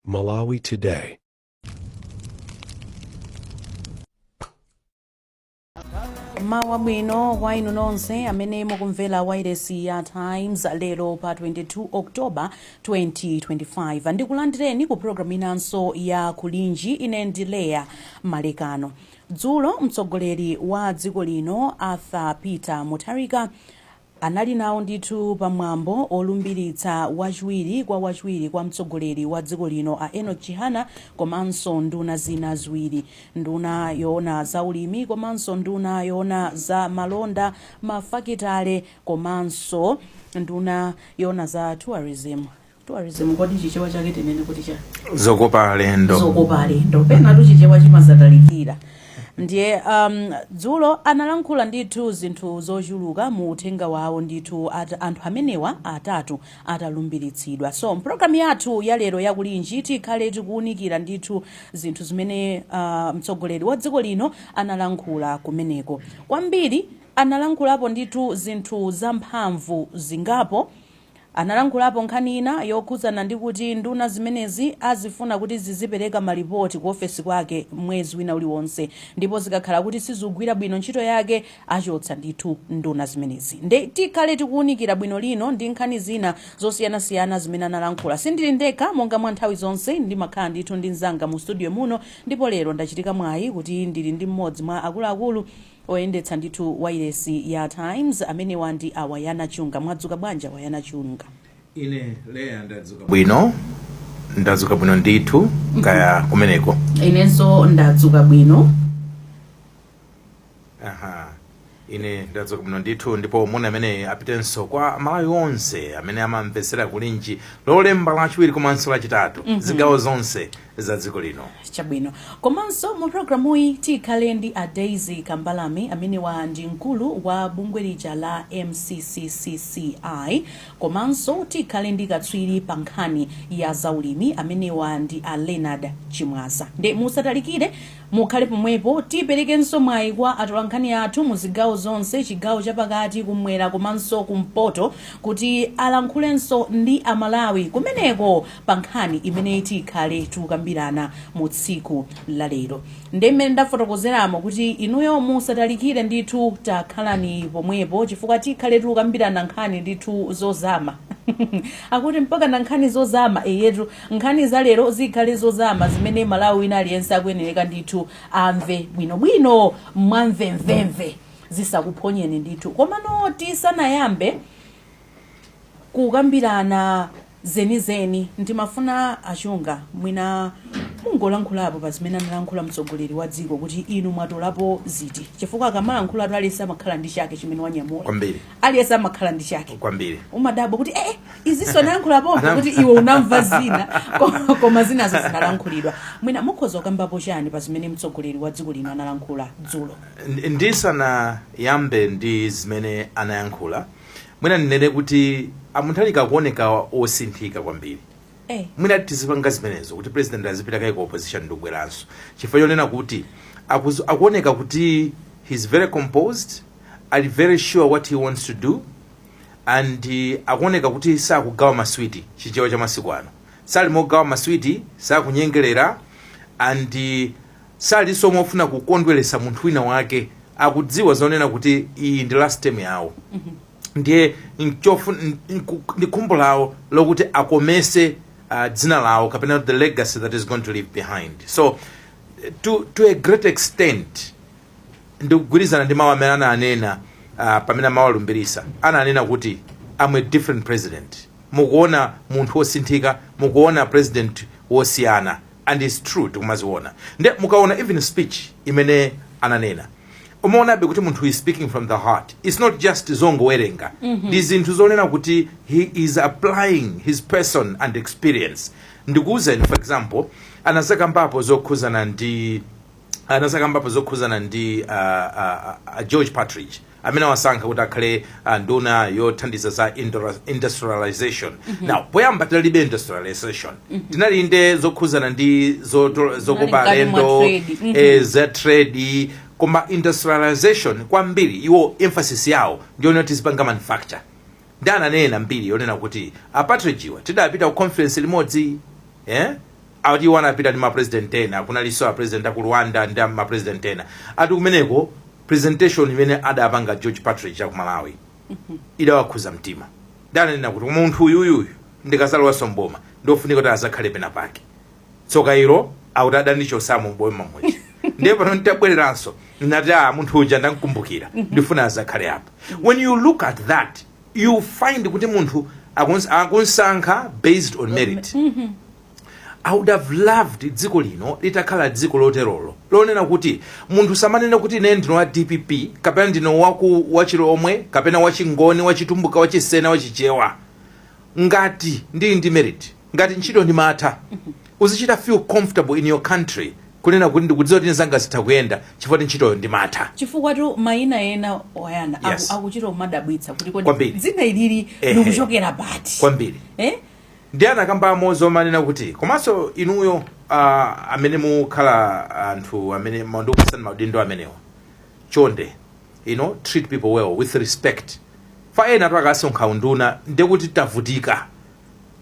Malawi Today. Mawa bwino kwa inu nonse amene mukumvera wailesi ya Times lero pa 22 October 2025. Ndikulandireni ku programu inanso ya Kulinji. Ine ndi Leya Malekano. Dzulo mtsogoleri wa dziko lino Arthur Peter Mutharika anali nawo ndithu pa mwambo olumbiritsa wachiwiri kwa mtsogoleri wa dziko lino a Enoch Chihana komanso nduna zina ziwiri, nduna yoona za ulimi komanso nduna yoona za malonda, mafakitale komanso nduna yoona za tourism. Tourism, kodi Chichewa chake tinene kuti cha? Zokopa alendo. Zokopa alendo. Penatu Chichewa chimazatalikira. Ndiye dzulo analankhula ndithu zinthu zochuluka mu uthenga wawo ndithu anthu amenewa atatu atalumbiritsidwa. So mpulogalamu yathu ya lero yakulinji tikhale tikuwunikira ndithu zinthu zimene mtsogoleri wa dziko lino analankhula kumeneko. Kwambiri analankhulapo ndithu zinthu zamphamvu zingapo. Analankhulapo nkhani ina yokhudzana ndi kuti nduna zimenezi azifuna kuti zizipereka malipoti ku ofesi kwake mwezi wina uliwonse, ndipo zikakhala kuti sizigwira bwino ntchito yake achotsa ndithu nduna zimenezi. Nde tikhale tikuwunikira bwino lino ndi nkhani zina zosiyanasiyana zimene analankhula. Sindili ndekha, monga mwa nthawi zonse ndimakhala ndithu ndi mzanga mu studio muno, ndipo lero ndachitika mwayi kuti ndili ndi mmodzi mwa akuluakulu oyendetsa ndithu wailesi ya Times. Amenewa ndi Awayana Chunga. Mwadzuka bwanji, Awayana Chunga? Ine Leya ndadzuka bwino, ndadzuka bwino ndithu. Kaya kumeneko? Inenso ndadzuka bwino. Aha, ine ndadzuka bwino ndithu, ndipo moni amene apitenso kwa Malawi onse amene amamvetsera Kulinji Lolemba, Lachiwiri komanso Lachitatu, zigawo zonse za dziko lino. Chabwino. Komanso mu programuyi tikhale ndi a Daisy Kambalame, amenewa ndi mkulu wa bungwe lija la MCCCCI, komanso tikhale ndi katswiri pa nkhani ya zaulimi, amenewa ndi a Leonard Chimwaza. Nde musatalikire, mukhale pomwepo. Tiperekenso mwayi kwa atolankhani athu mu zigawo zonse, chigawo chapakati, kumwera komanso kumpoto, kuti alankhulenso ndi Amalawi kumeneko pa nkhani imene tikhale tikukambirana mu tsiku la lero. Ndi mmene ndafotokozeramo kuti inuyo musatalikire ndithu, takhalani pomwepo chifukwa tikhale tikukambirana nkhani ndithu zozama. Akuti mpaka na nkhani zozama? Eyetu, nkhani za lero zikhale zozama zimene Malawi wina aliyense akuyenereka ndithu amve bwinobwino mwamvemvemve. Zisakuphonyeni ndithu. Komano tisanayambe kukambirana zenizeni, ndimafuna Achunga mwina mungolankhulapo pa zimene analankhula mtsogoleri wa dziko, kuti inu mwatolapo ziti, chifukwa akamalankhulatu aliyense amakhala ndi chake chimene wanyamula. Kwambiri. Aliyense amakhala ndi chake. Kwambiri. Umadabwa kuti izinso analankhulapo, kuti iwe unamva zina, koma zinazo zinalankhulidwa. Mwina mukhoza kukambapo chani pa zimene mtsogoleri wa dziko lino analankhula dzulo? Ndisanayambe ndi zimene anayankhula, mwina ndinene kuti aMutharika akuoneka osinthika kwambiri. Mwina tizipanga zimenezo kuti president azipita kaye ku opposition ndikubweranso, chifukwa chonena kuti akuoneka kuti he's very composed, ali very sure what he wants to do, and akuoneka kuti sakugawa maswiti. Chichewa cha masiku ano, sali mogawa maswiti, sakunyengerera, and salinso mofuna kukondweresa munthu wina wake. Akudziwa zonena kuti iyi ndi last term yawo, ndiye ndi khumbo lawo lokuti akomese dzina lawo kapena the legacy that is going to leave behind. So to a great extent ndikugwirizana ndi mawu amene ananena pamene amawalumbirisa. Ananena kuti, "I'm a different president. Mukuona munthu wosinthika, mukuona president wosiyana." And it's true, tikumaziona. Nde mukaona even speech imene ananena, umaonabe kuti munthu is speaking from the heart. It's not just zongowerenga. Ndi zinthu zonena kuti he is applying his person and experience. Ndikuwuzeni, for example, anazakambapo zokhuzana ndi George Partridge amene awasankha kuti akhale nduna yothandiza za industrialization. Now poyamba tinalibe industrialization, tinali nde zokhuzana ndi zokopa mkati mwa alendo, trade. Za trade, koma industrialization kwambiri iwo emphasis yawo ndiyonena tizipanga manufacture. Ndi ananena mbiri yonena kuti a Partridgewa tidapita ku conference limodzi, eh? Ati iwo anapita ndi mapresident ena, kunalinso apresident aku Rwanda ndi mapresident ena. Ati kumeneko presentation imene adapanga George Partridge aku Malawi idawakhuza mtima. Ndanena kuti munthu uyuyuyu ndikazalowanso mboma, ndofunika kuti azakhale pena pake. Tsoka ilo, akuti adandichosamo mboma muja. Ndiye pano nditabwereranso nati, "A munthu uja ndamkumbukira, ndifuna azakhale apa." When you look at that, you find kuti munthu akunsankha based on merit. I would have loved dziko lino litakhala dziko loterolo, lonena kuti munthu samanena kuti ine ndino wa DPP kapena ndino waku wachilomwe kapena wachingoni, wachitumbuka, wachisena, wachichewa. Ngati ndili ndi merit, ngati ntchito ndimatha, uzichita feel comfortable in your country kunena kuti ndikudziwa kuti nzanga zitha kuyenda chifukwa ti ntchitoyo ndimatha. Chifukwa tu mayina ena oyana akuchita kumadabwitsa kuti kodi Kwambiri. dzina ilili likuchokera pati? Kwambiri. Eh? Ndi anakambamo zomanena kuti komanso inuyo amene mukhala anthu amene ndikupasani maudindo amenewa, chonde treat people well with respect. Fa ena twakasonkha unduna, ndekuti tavutika,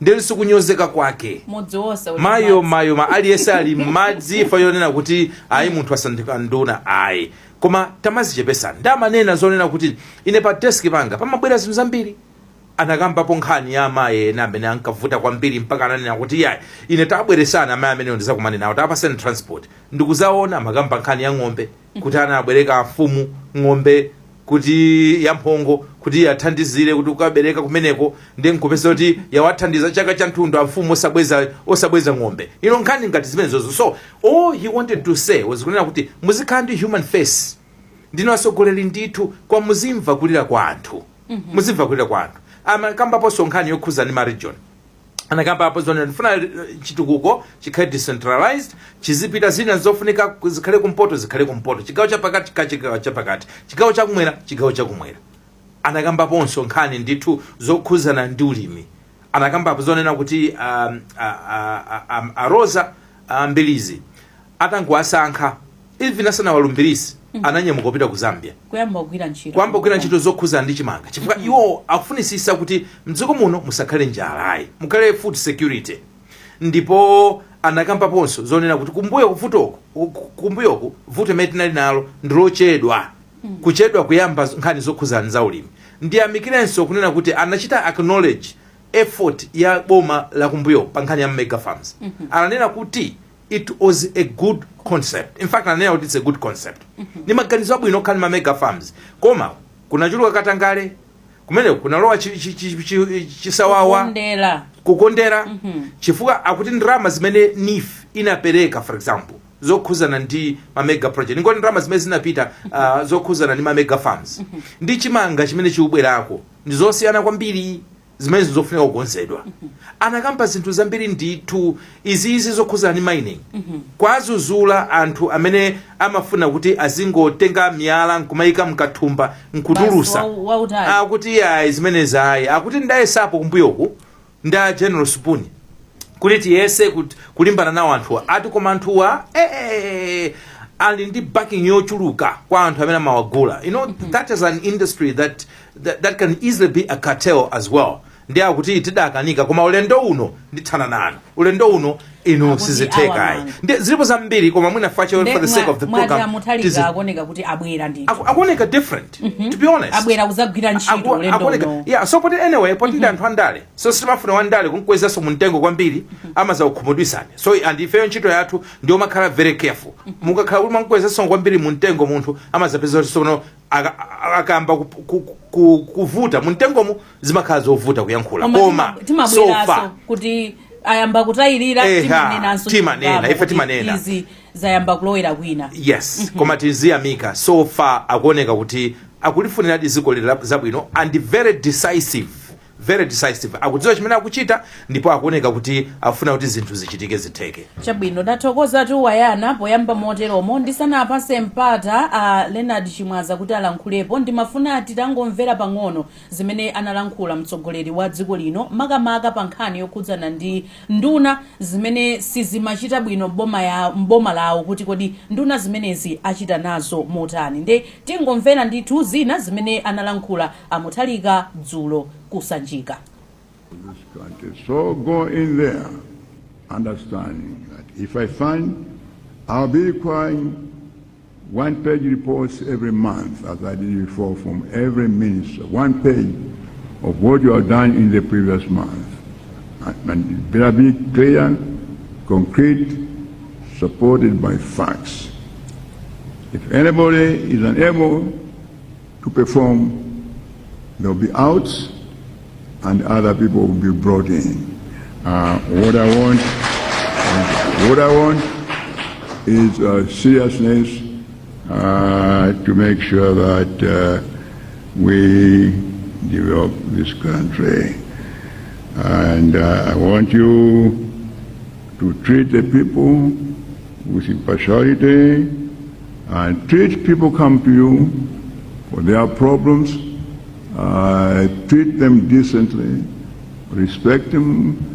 ndeliso kunyozeka kwake. Mudzi wonse uli mayo madzi. Mayo ma aliyense ali m'madzi fa yonena kuti ayi, munthu asandika nduna ayi, koma tamazichepesani. Ndamanena zonena kuti ine pa desk panga pamabwera zinthu zambiri. Anakambapo nkhani ya amayi ena amene ankavuta kwambiri, mpaka ananena kuti, "Yayi, ine tabweresana amayi amenewo, ndizakumane nawo, tapaseni transport." Ndikuzaona makamba nkhani ya ng'ombe, kuti ana abwereka mfumu ng'ombe kuti yamphongo kuti yathandizire kuti ukabereka kumeneko, ndi nkupeza kuti yawathandiza chaka cha mtundu, amfumu osabweza ng'ombe ino. Nkhani ngati zimenezozo. So all he wanted to say was kunena kuti muzikhala ndi human face, ndino atsogoleri ndithu, kwa muzimva kulira kwa anthu, muzimva kulira kwa anthu. Amakambaponso nkhani yokhuza ndi ma region. Anakambapo zonena ndifuna chitukuko chikhale decentralized, chizipita, zina zofunika zikhale kumpoto zikhale kumpoto, chigawo chapakati chikhale chigawo chapakati, chigawo chakumwera chigawo chakumwera. Anakambaponso nkhani ndithu zokhuzana ndi ulimi. Anakambapo zonena kuti a Roza Mbilizi atangowasankha, even asanawalumbirise, ananyamuka kupita ku Zambia. Kuyamba kugwira ntchito. Kuyamba kugwira ntchito zokhuzana ndi chimanga, chifukwa iwo akufunisisa kuti mdziko muno musakhale njala ayi, mukhale food security. Ndipo anakambaponso zonena kuti kumbuyo kuvutoku, kumbuyoku vuto imene tinali nalo ndilochedwa, kuchedwa kuyamba nkhani zokhuzana za ulimi. Ndiyamikirenso kunena kuti anachita acknowledge effort ya boma la kumbuyo pa nkhani ya mega farms. Ananena kuti it was a good concept. In fact, ananena kuti it's a good concept, ni maganizo abwino okhala ma mega farms, koma kunachuluka katangale kumene kunalowa chisawawa. Kukondera. Kukondera, chifukwa akuti ndalama zimene NEEF inapereka, for example, zokhuzana ndi ma mega project, ngoti ndalama zimene zinapita zokhuzana ndi ma mega farms ndi chimanga chimene chikubwerako ndi zosiyana kwambiri, zimene zofunika kukonzedwa. Anakamba zinthu zambiri ndithu iziizi zokhuzana ndi mining, kwazuzula anthu amene amafuna kuti azingotenga miyala nkumayika mkathumba nkutulusa. Basi, wautali. Akuti ayi, zimenezi ayi. Akuti ndayesapo kumbuyoku nda General Supuni kuti tiyese kulimbana nawo anthuwa. Ati koma anthuwa ali ndi backing yochuluka kwa anthu amene amawagula. That is an industry that can easily be a cartel as well. Ndi akuti tidakanika, koma ulendo uno ndithana nanu, ulendo uno inu Akuti sizithekayi. awamanga. Ndi zilipo zambiri, koma mwina fache for the sake of the program A Mutharika akuoneka kuti abwera ndithu. Akuoneka different, to be honest. Abwera kuzagwira ntchito ulendo uno. Yeah, so poti anyway, poti ndi anthu andale, so sitimafuna wandale kunkwezanso mumtengo kwambiri, amaza kukhumudwisani. So and ifeyo ntchito yathu ndiyo makhala very careful. Mukakhala kuti mankwezanso kwambiri mumtengo munthu, amazapeza kuti sono akamba kuvuta mumtengomu, zimakhala zovuta kuyankhula. Koma so timabweranso far kuti ayamba kutayirira. Eha, Timanenanso timanena, chilungamo ife kuti timanena. izi zayamba kulowera kwina. Yes, koma tiziyamika, so far akuoneka kuti akulifuniradi dziko lili zabwino and very decisive, very decisive. Akudziwa chimene akuchita ndipo akuoneka kuti akufuna kuti zinthu zichitike, zitheke. Chabwino, ndathokoza tu Wayana poyamba moteromo. Ndisanapase mpata a Leonard Chimwaza kuti alankhulepo, ndimafuna titangomvera pang'ono zimene analankhula mtsogoleri wa dziko lino, makamaka pa nkhani yokhudzana ndi nduna zimene sizimachita bwino mboma lawo, kuti kodi nduna zimenezi achita nazo motani. Nde tingomvera ndithu zina zimene analankhula a Mutharika dzulo kusanjika. This country. So go in there. Understanding that if I find I'll be requiring one-page reports every month, as I did before, from every minister, one page of what you have done in the previous month. And it better be clear, concrete, supported by facts. If anybody is unable to perform, they'll be out and other people will be brought in. What I want is seriousness to make sure that we develop this country. And I want you to treat the people with impartiality and treat people come to you for their problems, treat them decently, respect them.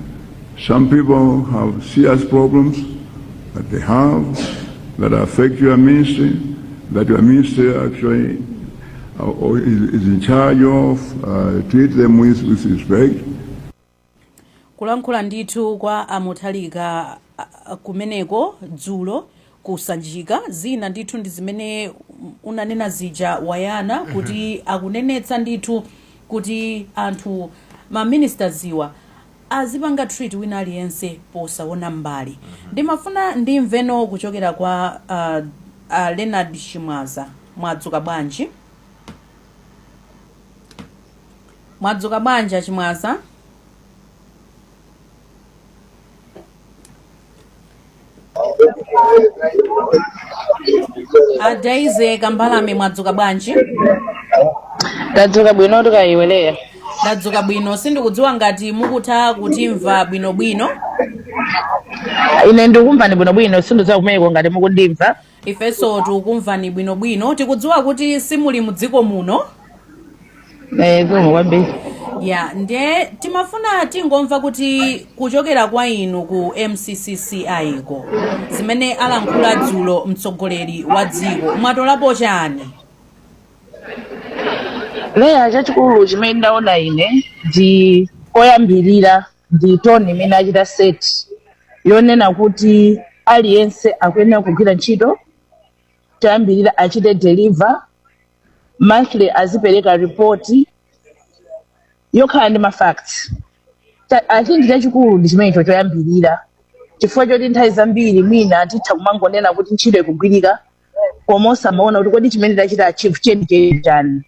Some people have serious problems that they have that affect your ministry, that your ministry actually or is in charge of. Treat them with respect. Kulankhula ndithu kwa a Mutharika kumeneko dzulo kusanjika zina ndithu ndi zimene unanena zija wayana kuti akunenetsa ndithu kuti anthu ma ministers iwa azipanga treat wina aliyense posaona mbali. Ndimafuna ndimveno kuchokera kwa Leonard Chimwaza. Mwadzuka bwanji? Mwadzuka bwanji, Achimwaza? A Daisy Kambalame, mwadzuka bwanji? Tadzuka bwino, kaya iwe, Leya? Ndadzuka bwino. Sindikudziwa ngati mukutha kutimva bwinobwino. Ine ndikumvani bwinobwino. Sindidziwa kumeneko ngati mukundimva. Ifenso tikukumvani bwinobwino. Tikudziwa kuti simuli mudziko muno. Eh, zikomo kwambiri. Ya, ndiye timafuna tingomva kuti kuchokera kwa inu ku MCCCI ko zimene alankhula dzulo mtsogoleri wa dziko, mwatolapo chani? Leya, chachikulu chimene ndaona ine ndi koyambirira ndi tone imene achita set yonena kuti aliyense akuyenera kugwira ntchito. Choyambirira achite deliver monthly, azipereka report yokhala ndi ma facts. I think chachikulu ndi chimenecho choyambirira, chifukwa choti nthawi zambiri mwina titha kumangonena kuti ntchito ikugwirika koma osamaona kuti kodi chimene tachita achieve chenicheni chani.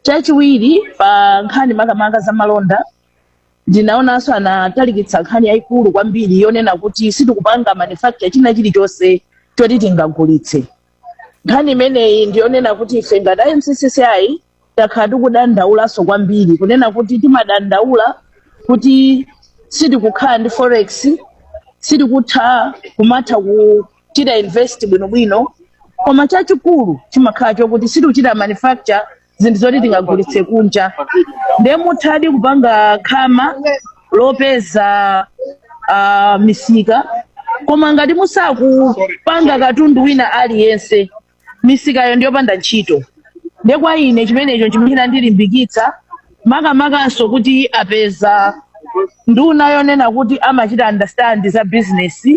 Chachiwiri, pa nkhani makamaka za malonda, ndinaonanso anatalikitsa nkhani yayikulu kwambiri yonena kuti sitikupanga manufacture china chilichonse choti tingagulitse. Nkhani imeneyi ndiyonena kuti ife ngati MCCCI takhala tikudandaulanso kwambiri, kunena kuti timadandaula kuti sitikukhala ndi forex, sitikutha kumatha kuchita invest bwinobwino, koma chachikulu chimakhala chokuti sitikuchita manufacture zinthu zoti tingagulitse kunja. Ndiye muthadi kupanga khama lopeza misika, koma ngati musakupanga katundu wina aliyense, misikayo ndiyopanda ntchito. Ndiye kwa ine chimenecho chimene chinandilimbikitsa, makamakanso kuti apeza nduna yonena kuti amachita understand za business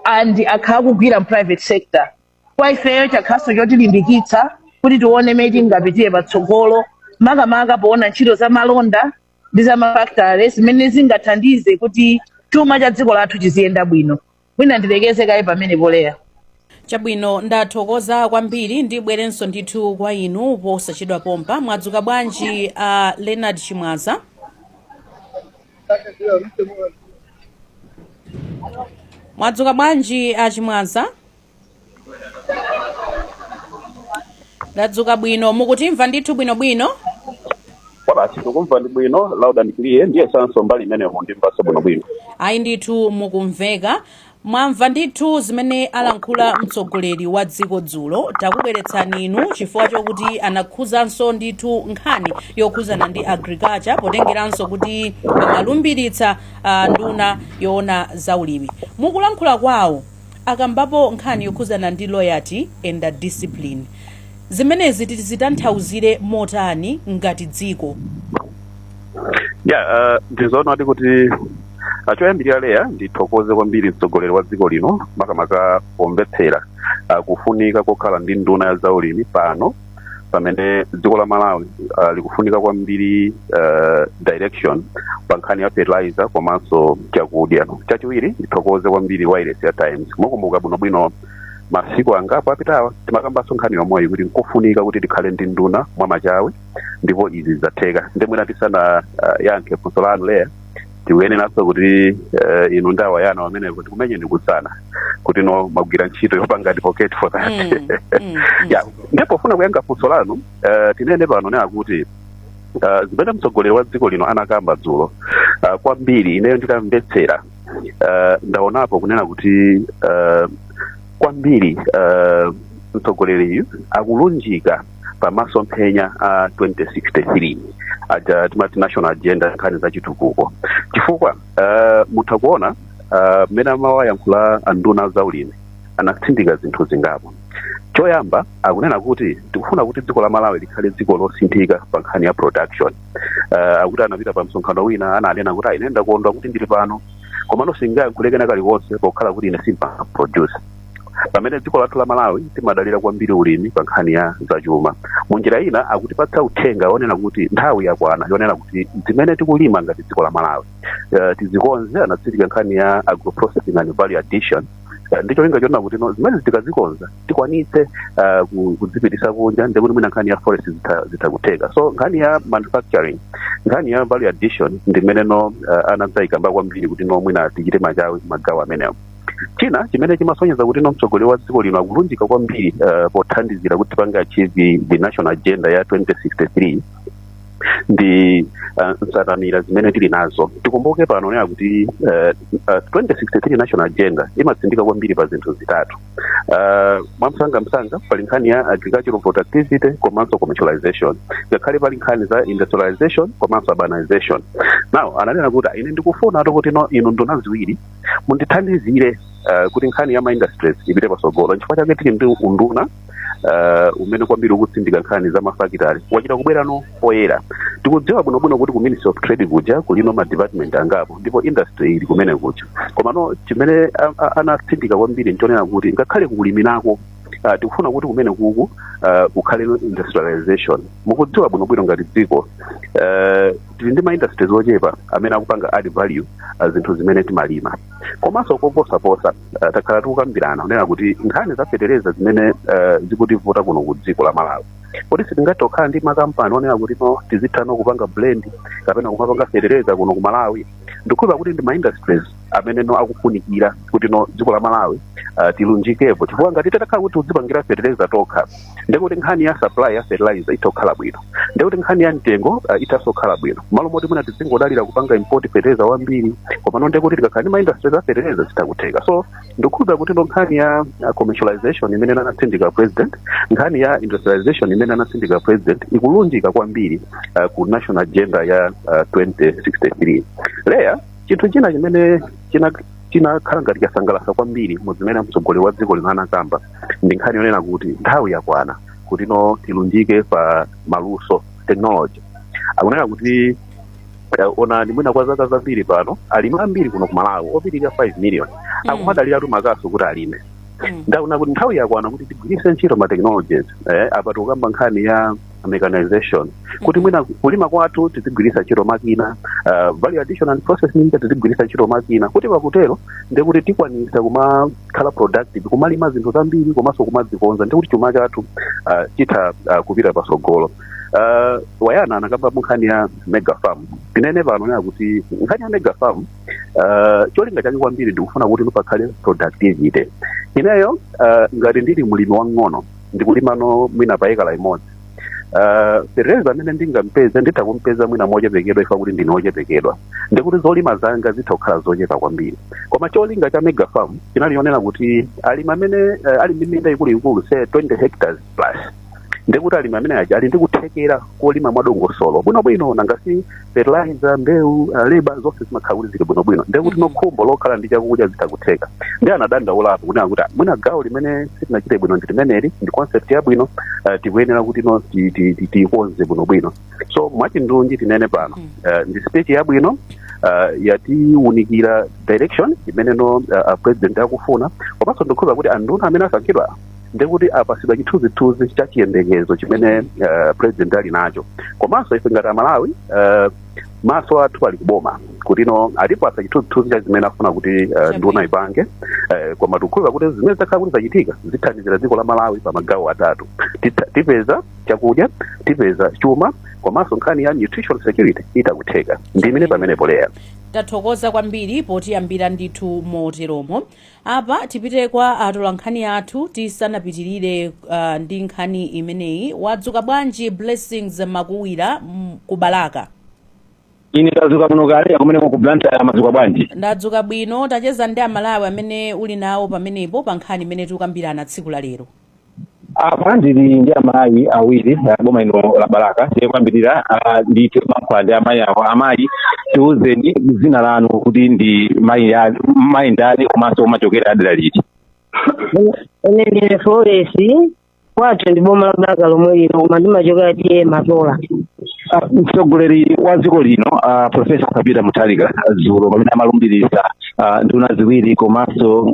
and akhala kugwira private sector. Kwa ifeyo chakhalanso chotilimbikitsa kuti tione mmene tingapitire patsogolo, makamaka poona ntchito za malonda ndi za mafactory zimene zingathandize kuti chuma cha dziko lathu chiziyenda bwino. Mwina ndilekeze kaye pamenepo, Leya. Chabwino, ndathokoza kwambiri. Ndibwerenso ndithu kwa inu posachedwa pompa. Mwadzuka bwanji, Leonard Chimwaza? Mwadzuka bwanji, a Chimwaza? Ndadzuka bwino. Mukutimva ndithu bwinobwino? Kwabasi, tikumva ndi bwino, loud and clear. Ndiye sanso mbali imeneyo mundimvanso bwinobwino? Ayi ndithu, mukumveka. Mwamva ndithu zimene alankhula mtsogoleri wa dziko dzulo. Takubweretsani inu chifukwa chokuti anakhuzanso ndithu nkhani yokhuzana ndi agriculture, potengeranso kuti amalumbiritsa nduna yoona zaulimi. Mukulankhula kwawo akambapo nkhani yokhuzana ndi loyalty and discipline. Zimenezi tizitanthauzire motani ngati dziko? Yeah, ndizoonadi kuti Choyambirira, Leya, ndithokoze kwambiri mtsogoleri wa dziko lino, makamaka pomvetsera kufunika kokhala ndi nduna ya zaulimi pano pamene dziko la Malawi likufunika kwambiri direction pa nkhani ya fertilizer komanso chakudya. Chachiwiri, ndithokoze kwambiri wireless ya Times. Mukumbuka bwinobwino masiku angapo apitawa timakambanso nkhani yomweyi kuti nkofunika kuti tikhale ndi nduna mwamachawi, ndipo izi zatheka. Ndimwina tisana yankhe funso lanu, Leya, tikuyeneranso kuti inu ndi awayana pamenepo tikumenyeni kusana kuti no magwira ntchito yopanga advocate for that. Ya, ndipo funa kuyankha funso lanu, tinene pano nena kuti zimene mtsogoleri wa dziko lino anakamba dzulo, kwambiri ineyo nditamvetsera, ndaonapo kunena kuti kwambiri mtsogoleriyu akulunjika pamasomphenya a 2063 aja timati national agenda, nkhani za chitukuko, chifukwa mutha kuona mmene amawayankhula anduna zaulimi anatsindika zinthu zingapo. Choyamba, akunena kuti tikufuna kuti dziko la Malawi likhale dziko losinthika pa nkhani ya production. Akuti anapita pa msonkhano wina, ananena kuti ine ndakondwa kuti ndili pano, komano singayankhule kena kalikonse pokhala kuti ine simpanga produce, pamene dziko lathu la Malawi timadalira kwambiri ulimi pa nkhani ya zachuma. Munjira ina akutipatsa uthenga wonena kuti nthawi yakwana yonena kuti zimene tikulima ngati dziko la Malawi tizikonze. Anatsindika nkhani ya agroprocessing and value addition, ndi cholinga chonena kuti no zimene tikazikonza tikwanitse kudzipitisa kunja, ndikuti mwina nkhani ya forex zitha kutheka. So nkhani ya manufacturing, nkhani ya value addition ndi mmene no anadzayikamba kwambiri kuti no mwina tichite machawi magawo amenewo. China chimene chimasonyeza kuti no mtsogoleri wa dziko lino akulunjika kwambiri pothandizira kuti tipange achieve the national agenda ya 2063 ndi nsanamira zimene tili nazo. Tikumbuke pano nena kuti 2063 national agenda imatsindika kwambiri pa zinthu zitatu. Mwamsangamsanga, pali nkhani ya agricultural productivity komanso commercialization, ngakhale pali nkhani za industrialization komanso urbanization. Now ananena kuti ine ndikufuna to kuti no inu nduna ziwiri mundithandizire kuti nkhani ya ma industries ipite patsogolo. Nchifukwa chake tili ndi unduna umene kwambiri ukutsindika nkhani za mafakitali, wachita kubwerano poyera. Tikudziwa bwinobwino kuti ku Ministry of Trade kuja kulino ma department angapo, ndipo industry ili kumene kuja. Komano chimene anatsindika kwambiri nchonena kuti ngakhale kuliminako, tikufuna kuti kumene kuku kukhale industrialization. Mukudziwa bwinobwino ngati dziko tili ndi ma industries ochepa amene akupanga add value zinthu zimene timalima. Komanso koposaposa, takhala tikukambirana kunena kuti nkhani za fetereza zimene zikutivuta kuno ku dziko la Malawi, kodi sitingathe kukhala ndi makampani onena kuti no tizitha no kupanga blend kapena kumapanga fetereza kuno ku Malawi? Ndikukhulupirira kuti ndi ma industries amene no akufunikira kuti no dziko la Malawi tilunjikepo, chifukwa ngati titakhala kuti tidzipangira fetereza tokha, ndikuti nkhani ya supply ya fertilizer itha kukhala bwino, ndikuti nkhani ya mtengo ithanso kukhala bwino, malo moti mwina tizingodalira kupanga import fertilizer wambiri. Komano ndikuti tikakhala ndi ma industries a fertilizer zitha kutheka. So ndikukhulupirira kuti no nkhani ya commercialization imene anatsindika president, nkhani ya industrialization imene anatsindika president, ikulunjika kwambiri ku national agenda ya 2063. Leya, chinthu china chimene chinakhala ngati chasangalatsa kwambiri mu zimene mtsogoleri wa dziko lino anakamba ndi nkhani yonena kuti nthawi yakwana kuti no tilunjike pa maluso, technology. Akunena kuti onani, mwina kwa zaka zambiri pano alimi ambiri kuno ku Malawi opitirira 5 million akumadaliratu makasu kuti alime. Ndaona kuti nthawi yakwana kuti tigwiritse ntchito ma technologies. Apa tikukamba nkhani ya mechanization, kuti mwina kulima kwathu tizigwiritsa ntchito makina, value addition and processing tizigwiritsa ntchito makina, kuti pakutero ndikuti tikwanisa kumakhala productive, kumalima zinthu zambiri komanso kumadzikonza, ndikuti chuma chathu chitha kupita patsogolo. Wayana anakamba nkhani ya mega farm. Tinene pano nena kuti nkhani ya mega farm, cholinga chake kwambiri ndikufuna kuti pakhale productivity. Ineyo ngati ndili mlimi wang'ono, ndikulimano mwina pa ekala imodzi, fertilizer amene ndingampeze nditha kumpeza mwina mochepekedwa, ifa kuti ndine ochepekedwa, ndikuti zolima zanga zitha kukhala zochepa kwambiri. Koma cholinga cha mega farm chinali yonena kuti alimi amene ali ndi minda ikuluikulu, say 20 hectares plus, ndikuti alimi amene aja ali ndi kuthekera kolima mwadongosolo bwinobwino, nangasi fertilizer, mbewu, labor, zonse zimakhala kuti zili bwinobwino, ndikuti nokhumbo lokhala ndi chakudya zitha kutheka. Ndi anadandaulapo kunena kuti mwina gawo limene sitinachite bwino ndi limeneli, ndi concept yabwino, tikuyenera kuti no tiikonze bwinobwino. So mwachindunji tinene pano, ndi speech yabwino. Yatiwunikira direction imeneno president akufuna, komanso ndikukhulupirira kuti anduna amene asankhidwa ndikuti apasidwa chithunzithunzi cha chiyembekezo chimene president ali nacho. Komanso ife ngati Amalawi, maso athu ali kuboma kuti ino atipasa chithunzithunzi cha zimene afuna kuti nduna ipange. Koma tikukhulupirira kuti zimene zakhala kuti zachitika zithandizira dziko la Malawi pa magawo atatu. Tipeza chakudya, tipeza chuma, komanso nkhani ya nutrition security itakutheka. Ndi imene pamenepo, Leya. Tathokoza kwambiri potiyambira ndithu moteromo. Apa tipite kwa atolankhani athu tisanapitirire ndi nkhani imeneyi. Wadzuka bwanji, Blessings Makuwira, ku Balaka? Ine ndadzuka muno kale. Kumene ku Blantyre madzuka bwanji? Ndadzuka bwino. Tacheza ndi Amalawi amene uli nawo pamenepo pa nkhani imene tikukambirana tsiku la lero. Apa ndili ndi amayi awiri, boma ino la Balaka. Tiye kuyambirira ndi timankhula ndi amayi awo. Amayi, tiuzeni dzina lanu kuti ndi mayi mayi ndani, komanso umachokera dera liti? Ine ndine Flores, kwathu ndi boma la Balaka lomwe lino, koma ndimachokera T/A Matola. Mtsogoleri wa dziko lino, Profesa Peter Mutharika, dzulo pamene amalumbirisa nduna ziwiri komanso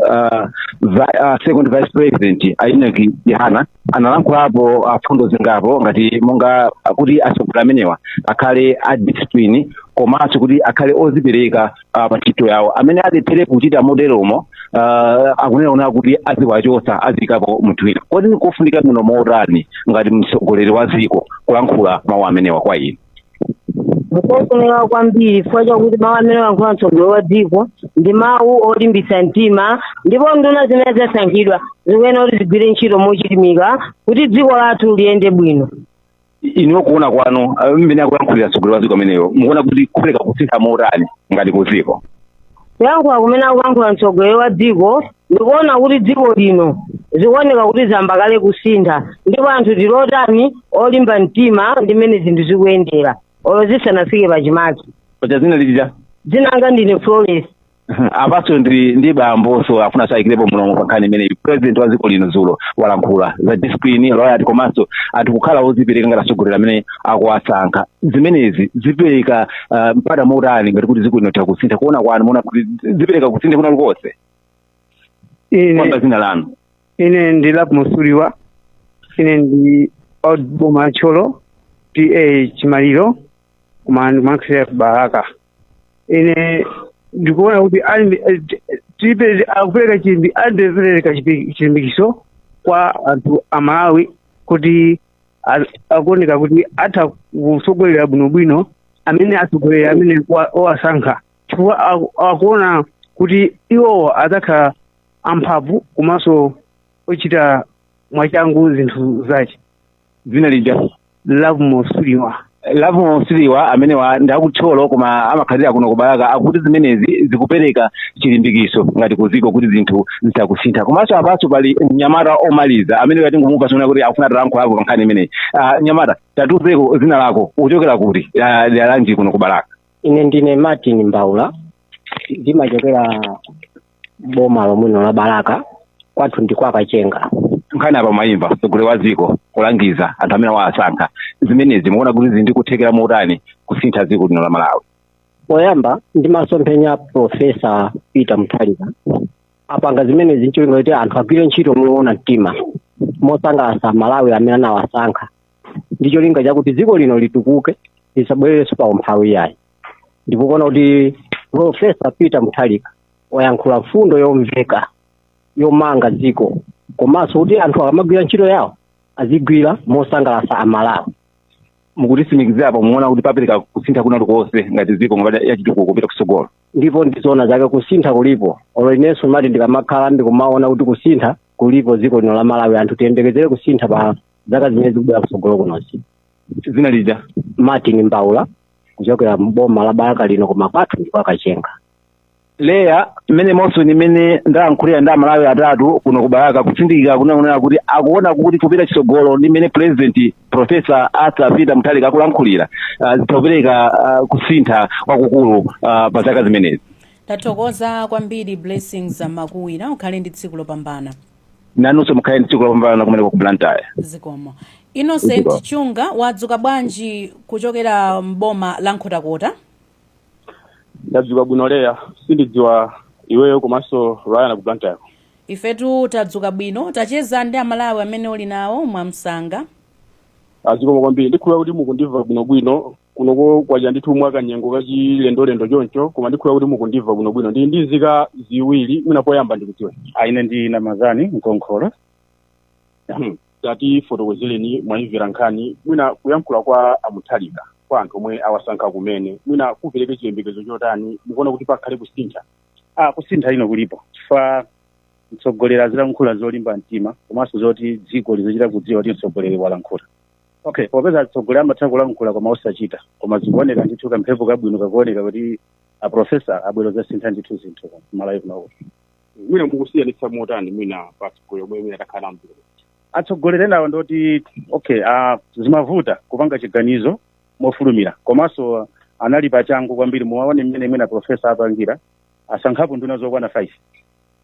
second vice president Enoch Chihana, analankhulapo fundo zingapo ngati monga kuti atsogoleri amenewa akhale a discipline komanso kuti akhale ozipereka pa ntchito yawo. Amene alephere kuchita moteromo, akunena kunena kuti aziwachosa, aziyikapo munthu wina. Kodi nkofunika muno motani ngati mtsogoleri wa dziko kulankhula mawu amenewa kwa inu? Nkofunika kwambiri chifukwa chakuti mawu amene walankhula mtsogoleri wa dziko ndi mawu olimbitsa mtima, ndipo nduna zimene zasankhidwa zikuyenera kuti zigwire ntchito mochilimika kuti dziko lathu liyende bwino. Inuyo kuona kwanu, mmene akulankhulira mtsogoleri wa dziko ameneyo, mukuona kuti kupereka kusintha motani ngati ku dziko? Kuyankhula kumene akuyankhula mtsogoleri wa dziko, ndikuona kuti dziko lino zikuoneka kuti zayamba kale kusintha, ndipo anthu tili otani, olimba mtima ndi mmene zinthu zikuyendera olo zisanafike pachimake. Pacha dzina lija? Dzina langa ndine Flores. Apanso ndi bamboso afuna sayikirepo mulomo pa nkhani imeneyi. President wa dziko lino dzulo walankhula za discipline, loyalty komanso anthu kukhala ozipereka ngati atsogoleri amene akuwasankha. Zimenezi zipereka mpata motani ngati kuti dziko lino litha kusintha? Kuona kwanu, muona kuti zipereka kusintha kuna kulikonse? Kwamba dzina lanu? Ine ndi Lap Musuliwa. Ine ndi boma la Thyolo, T/A Chimaliro, koma ndimakhalira ku Balaka. Ine ndikuona kuti akupereka andipereka chilimbikiso kwa anthu a Malawi kuti akuoneka kuti atha kutsogolera bwinobwino amene atsogoleri amene owasankha, chifukwa akuona kuti iwowo adzakhala amphamvu komanso ochita mwachangu zinthu zache. Dzina lija? Love Musuliwa. Love Musuliwa amenewa ndi akuthyolo koma amakhalira kuno kubalaka. Akuti zimenezi zikupereka chilimbikiso ngati kuziko kuti zinthu zitakusintha. Komanso apanso pali mnyamata omaliza amene katingomumva sona kuti akufuna talankhulapo pa nkhani imeneyi. Mnyamata, tatiuzeko dzina lako, ukuchokera kuti, dera lanji kuno kubalaka? Ine ndine Martin Mbaula, ndimachokera boma lomweno la Balaka, kwathu ndi kwa Kachenga. Nkhani apa mayimva mtsogoleri wa dziko kulangiza anthu amene wawasankha. Zimenezi mukuona kuti zili ndi kuthekera motani kusintha dziko lino la Malawi? Poyamba ndi masomphenya Profesa Peter Mutharika apanga zimenezi ncholinga kuti anthu agwire ntchito moona mtima mosangalatsa Malawi amene anawasankha, ndi cholinga chakuti dziko lino litukuke, lisabwererenso pa umphawi yayi. Ndikuona kuti Profesa Peter Mutharika wayankhula mfundo yomveka yomanga dziko, komanso kuti anthu akamagwira ntchito yawo azigwira mosangalatsa Amalawi. Mukutitsimikizira apo, muona kuti papereka kusintha kuna kulikonse ngati dziko ngati yachitukuko kupita kutsogolo? Ndipo ndizoona zake, kusintha kulipo. Olo inenso mati ndikamakhala ndikumaona kuti kusintha kulipo dziko lino la Malawi. Anthu tiyembekezere kusintha pa zaka zimene zikubwera kutsogolo kunozi. Dzina lija? Martin Mbaula, kuchokera mboma la Balaka lino, koma kwathu ndi kwa Kachenga. Leya, mmene monso nimene ndalankhulira ndi Amalawi atatu kuno kubalaka, kutsindikira kunena kuti akuona kuti kupita chitsogolo ndi mmene President Professor Arthur Peter Mutharika akulankhulira, zitapereka kusintha kwakukulu pa zaka zimenezi. Tathokoza kwambiri, Blessings Makuwira, ukhale ndi tsiku lopambana. Nanunso mukhale ndi tsiku lopambana kumeneko ku Blantyre. Zikomo. Innocent Zikomo. Chunga, wadzuka bwanji kuchokera mboma la Nkhotakota? Ndadzuka bwino Leya, sindidziwa iweyo komanso Ryan ku Blantyre. Ifetu tadzuka bwino. Tacheza ndi Amalawi amene uli nawo mwamsanga. Zikomo kwambiri. Ndikhulupirira kuti mukundimva bwinobwino. Kunoko kwacha ndithu mwakanyengo kachilendolendo choncho, koma ndikhulupirira kuti mukundimva bwinobwino. Ndili ndi nzika ziwiri, mwina poyamba ndikudziwe. Ine ndi Namazani Mkonkhola. Tatifotokozereni, mwayimvera nkhani, mwina kuyankhula kwa aMutharika kwa anthu omwe awasankha kumene, mwina kupereke chiyembekezo chotani? Mukuona kuti pakhale kusintha? Kusintha ino kulipo, chifukwa mtsogoleri azilankhula zolimba mtima komanso zoti dziko lizichita kudziwa kuti mtsogoleri walankhula. Okay, popeza atsogoleri amatha kulankhula koma osachita, koma zikuoneka ndithu kamphepo kabwino kakuoneka kuti aprofesa abwera zasintha ndithu zinthu Malawi kunoko. Mwina mukusiyanitsa motani mwina pa atsogoleri omwe mwina takhala mdziko? Atsogoleri enawo ndoti okay, zimavuta kupanga chiganizo mofulumira, komanso anali pachangu kwambiri. Muwaone mmene mwina profesa apangira, asankhapo nduna zokwana 5,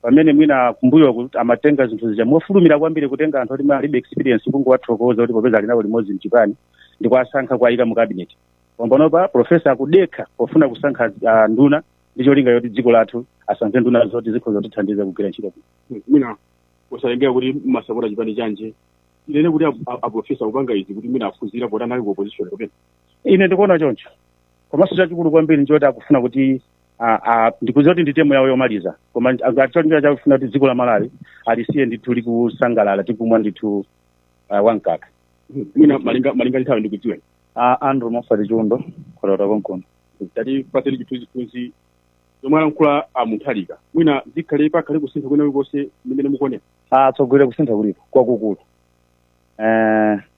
pamene mwina kumbuyo amatenga zinthu zija mofulumira kwambiri, kutenga anthu oti alibe experience, kungowathokoza kuti popeza ali nawo limodzi mchipani ndikuwasankha kuwayika mu cabinet. Koma panopa profesa akudekha pofuna kusankha nduna ndi cholinga yoti dziko lathu asankhe nduna zoti zikhoza kutithandiza kugwira ntchito. Mwina posatengera kuti masapota chipani chanji, tinene kuti aprofesa kupanga izi kuti mwina aphunzira poti anali ku opposition kapena? Ine ndikuona choncho, komanso chachikulu kwambiri nchoti akufuna kuti ndikudziwa kuti ndi temu yawo yomaliza, koma cholinga chakufuna kuti dziko la Malawi alisiye ndithu likusangalala, tikumwa ndithu wamkaka. Mwina malinga ndi nthawi, ndikudziweni. Andrew Mofati Chundo, Nkhotakota konkuno. Tatipatseni chithunzithunzi zomwe alankhula aMutharika, mwina zikhale pakhale kusintha kwina kulikonse mmene mukuonera? Atsogoleri, kusintha kulipo kwakukulu.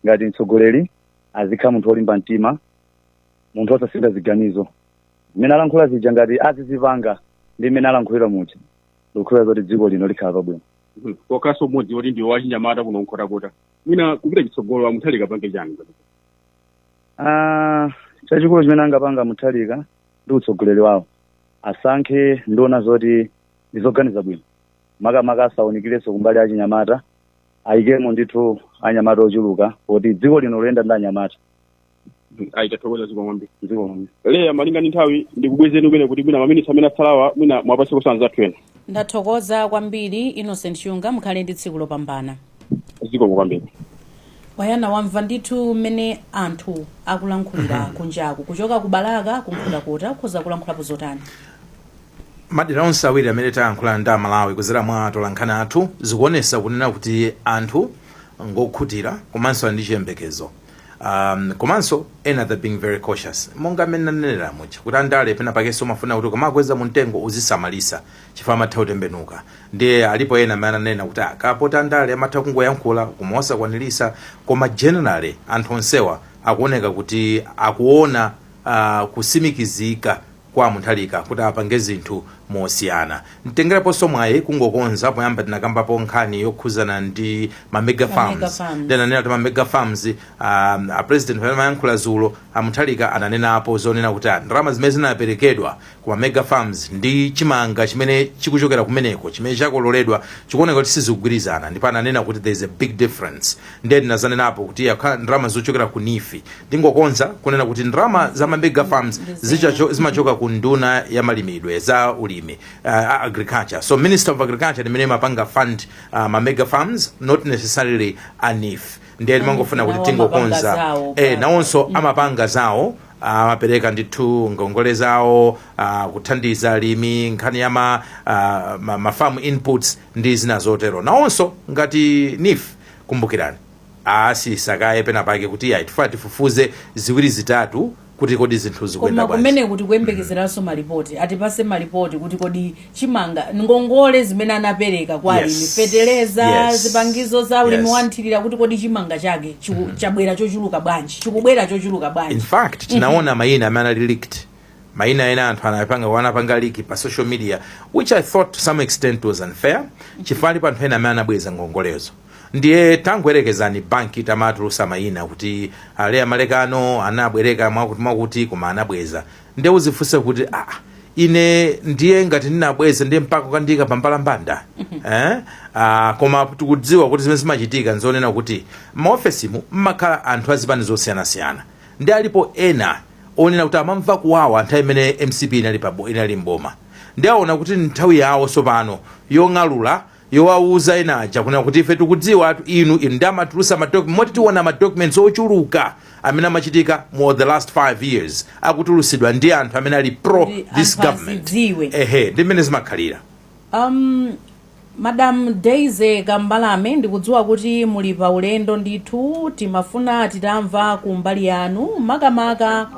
Ngati mtsogoleri azikhala munthu wolimba mtima, munthu osasintha ziganizo. Mmene alankhula zija ngati azizipanga ndi mmene alankhulira muja, ndikukhulupirira zoti dziko lino likhala pabwino. Pokhalanso mmodzi woti ndi wachinyamata kuno Nkhotakota, mwina kupita chitsogolo aMutharika apange chani? Chachikulu chimene angapanga Mutharika ndi utsogoleri wawo, asankhe nduna zoti ndizoganiza bwino, makamaka asawunikirenso kumbali achinyamata, ayikemo ndithu anyamata ochuluka poti dziko lino loyenda ndi anyamata. Ayi, tathokoza, zikomo kwambiri. Zikomo. Leya, malinga ndi nthawi, ndikubwezeni kumene kuti mwina maminitsi amene atsalawa mwina mwapatse anzathu ena. Ndathokoza kwambiri, Innocent Chunga, mukhale ndi tsiku lopambana. Zikomo kwambiri. Wayana, wamva ndithu mmene anthu akulankhulira kunjaku, kuchoka ku Balaka, kuNkhotakota, ukhoza kulankhulapo zotani? Madera onse awiri amene tayankhula ndi Amalawi kudzera mwa atolankhani athu, zikuonesa kunena kuti anthu ngokhutira komanso ali ndi chiyembekezo, komanso ena they're being very cautious, monga amene nanenera muja kuti andale pena pakenso umafuna kuti ukamakweza mu mtengo uzisamalisa chifukwa amatha kutembenuka. Ndiye alipo ena amene ananena kuti kapota andale amatha kungoyankhula koma osakwanirisa, koma generally anthu onsewa akuoneka kuti akuona kusimikizika kwa Mutharika kuti apange zinthu mosiyana. Mtengereponso mwayi kungokonza, poyamba tinakambapo nkhani yokhuzana ndi ma mega Ma mega farms. Farms. Ndananena kuti ma mega farms, a president pamene amayankhula zulo, a Mutharika ananenapo zonena kuti ndalama zimene zinaperekedwa ku ma mega farms ndi chimanga chimene chikuchokera kumeneko chimene chakololedwa chikuoneka kuti sizikugwirizana, ndipo ananena kuti there is a big difference. Ndiye tinazanenapo kuti yakhala ndalama zochokera ku NEEF. Ndingokonza kunena kuti ndalama za ma mega farms zimachoka ku nduna ya malimidwe, za ulimi, agriculture. So Minister of Agriculture ndimene imapanga fund ma mega farms, not necessarily a NEEF. Ndiye timangofuna kuti Nawo tingokonza. Amapanga zawo. Nawonso amapanga zawo, amapereka ndithu ngongole zawo, kuthandiza alimi nkhani ya ma farm inputs ndi zina zotero. Nawonso ngati NEEF, kumbukirani asisakaye pena pake kuti yayi, tifuna tifufuze ziwiri zitatu kuti kodi zinthu zikuyenda Koma bwanji. Kumene kuti kuyembekezeranso malipoti, atipase malipoti kuti kodi chimanga, ngongole zimene anapereka kwa alimi, feteleza, zipangizo za ulimi wanthirira, kuti kodi chimanga chake chabwera chochuluka bwanji, chikubwera chochuluka bwanji. In fact, tinaona mayina amene anali leaked, mayina ena anthu anapanga leak pa social media, which I thought to some extent was unfair, chifukwa alipo anthu ena amene anabweza ngongolezo. Ndiye tangoyerekezani banki tamatulusa mayina kuti ale amalekano anabwereka mwakuti mwakuti koma anabweza. Ndiye uzifunse kuti ine ndiye ngati ndinabweza, ndiye mpaka kukandika pambalambanda, eh? Koma tikudziwa kuti zimene zimachitika nzonena kuti maofesimu mmakhala anthu azipani zosiyanasiyana, ndi alipo ena Onena kuti amamva kuwawa nthawi imene MCP inali mboma, ndi aona kuti nthawi yawo tsopano yong'alula, yowauza ena aja kunena kuti ife tikudziwa inu ndi amatulusa ma document, moti tiona ma documents ochuluka amene amachitika mu the last 5 years akutulusidwa ndi anthu amene ali pro Kuti this anthu government. azidziwe. Ehe, ndi mmene zimakhalira. Madam Daisy Kambalame, ndikudziwa kuti muli pa ulendo ndithu. Timafuna titamva ku mbali yanu, makamaka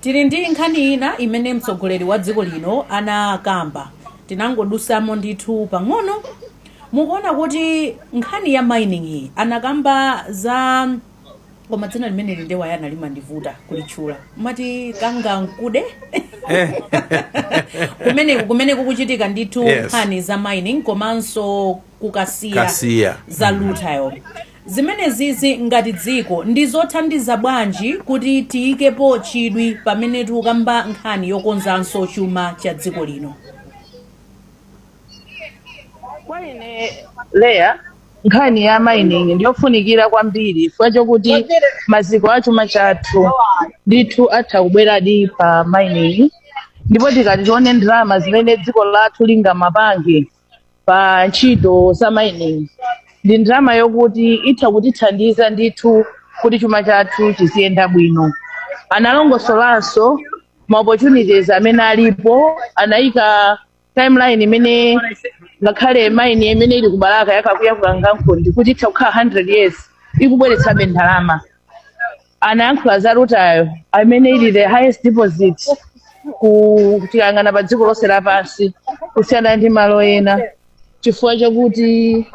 tili ndi nkhani ina imene mtsogoleri wa dziko lino anakamba, tinangodusamo ndithu pang'ono. Mukuona kuti nkhani ya mining iyi anakamba za, koma dzina limeneli nde wayana limandivuta kulitchula, mati Kangankunde, kumeneku kukuchitika ndithu nkhani za mining, komanso kukasiya Kasiya. za rutile. Zimenezizi ngati dziko ndi zothandiza bwanji kuti tiyikepo chidwi pamene tikukamba nkhani yokonzanso chuma cha dziko lino? Kwa ine Leya, nkhani ya mining ndiyofunikira kwambiri chifukwa chokuti maziko a chuma chathu ndithu atha kubweradi pa mining, ndipo tikati tione ndalama zimene dziko lathu lingamapange pa ntchito za mining ndi ndalama yokuti itha kutithandiza ndithu kuti chuma chathu chiziyenda bwino. Analongosolanso ma opportunities amene alipo, anayika timeline imene ngakhale mine imene ili ku Balaka yakakuya ku Kangankunde kuti itha kukhala 100 years ikubweretsabe ndalama. Anayankhula za rutile amene ili the highest deposit tikayang'ana pa dziko lonse lapansi kusiyana ndi malo ena, chifukwa chakuti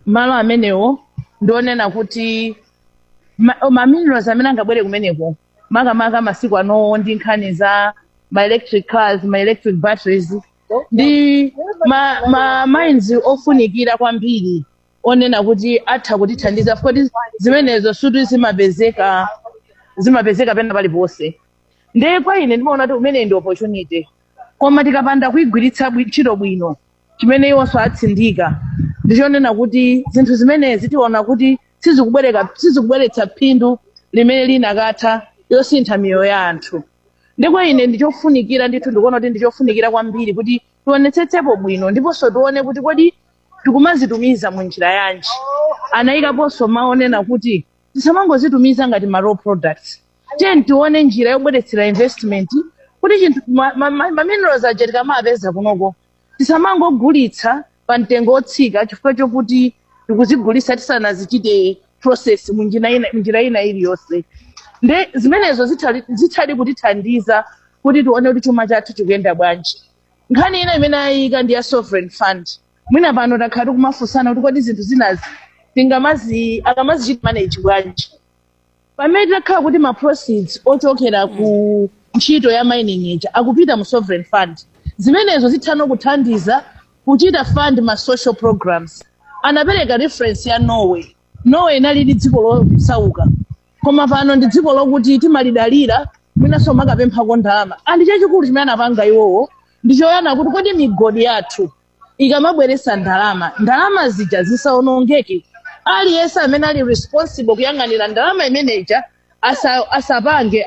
malo amenewo ndionena kuti ma minerals amene angabwere kumeneko, makamaka masiku anowo ndi nkhani za ma electric cars, ma electric batteries, ndi ma mines ofunikira kwambiri onena kuti atha kutithandiza, kuti zimenezo suti zimapezeka pena paliponse. Ndiye kwa ine ndimaona kuti umene ndi opportunity, koma tikapanda kuyigwiritsa ntchito bwino, chimene iwonso atsindika ndichonena kuti zinthu zimenezi tiona kuti sizikubweretsa phindu limene linakatha yosintha miyoyo ya anthu. Ndi kwa ine ndichofunikira ndithu, ndikuona kuti ndichofunikira kwambiri kuti tionetsetsepo bwino ndiponso tione kuti kodi tikumazitumiza mu njira yanji. Anayikaponso maonena kuti tisamangozitumiza ngati ma raw products, tiye tione njira yobweretsera investment kuti chinthu ma minerals aja tikamapeza kunoko tisamangogulitsa pa mtengo wotsika chifukwa chokuti tikuzigulitsa tisanazichite process mu njira ina iliyonse. Nde zimenezo zithali kutithandiza kuti tione kuti chuma chathu chikuyenda bwanji. Nkhani ina imene ayika ndi ya sovereign fund. Mwina pano takhala tikumafunsana kuti kodi zinthu zinazi tingamazi akamazichita manage bwanji, pamene takhala kuti ma proceeds ochokera ku ntchito ya mining ija akupita mu sovereign fund. Zimenezo zithano kuthandiza kuchita fund ma social programs. Anapereka reference ya Norway. Norway inali ndi dziko losauka, koma pano ndi dziko lokuti timalidalira, mwinanso makapemphako ndalama. Andi chachikulu chimene anapanga iwowo ndichoyana kuti kodi migodi yathu ikamabweretsa ndalama, ndalama zija zisaonongeke. Aliyense amene ali responsible kuyang'anira ndalama imeneja asapange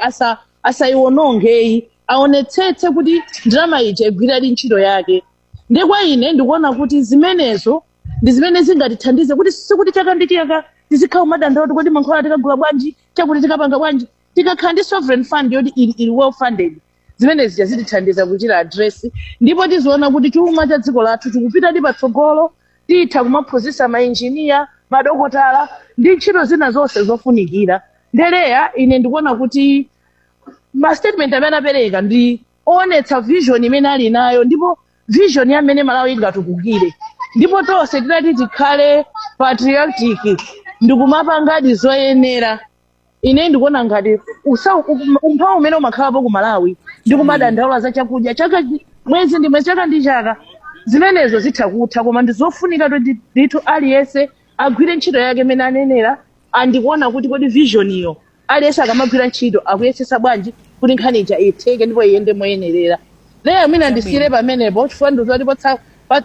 asayiwonongeyi, aonetsetse kuti ndalama ija igwiradi ntchito yake. Ndi kwa ine ndikuona kuti zimenezo ndi zimene zingatithandize kuti sikuti chaka ndi chaka tizikhala kumadandaula kuti kodi mankhwala tikagula bwanji, chakuti tikapanga bwanji. Tikakhala ndi sovereign fund yoti ili well funded, zimene zija zitithandiza kuchita address, ndipo tiziona kuti chuma cha dziko lathu chikupitadi patsogolo. Titha kumaphunzitsa mainjiniya, madokotala ndi ntchito zina zonse zofunikira. Nde Leya, ine ndikuona kuti ma statement amene apereka ndi oonetsa vision imene ali nayo, ndipo vision yamene Malawi ingatukukire, ndipo tonse tidati tikhale patriotic ndikumapangadi zoyenera. Ine ndikuona ngati umphawi umene umakhalapo ku Malawi ndi kumadandaula za chakudya chaka mwezi ndi mwezi, chaka ndi chaka, zimenezo zitha kutha, koma ndizofunika kuti ndithu aliyense agwire ntchito yake imene anenera. Andikuona kuti kodi vision iyo aliyense akamagwira ntchito akuyesesa bwanji kuti nkhani ija itheke ndipo iyende moyenerera. Leya, mwina ndisiyire pamenepo chifukwa ndizoti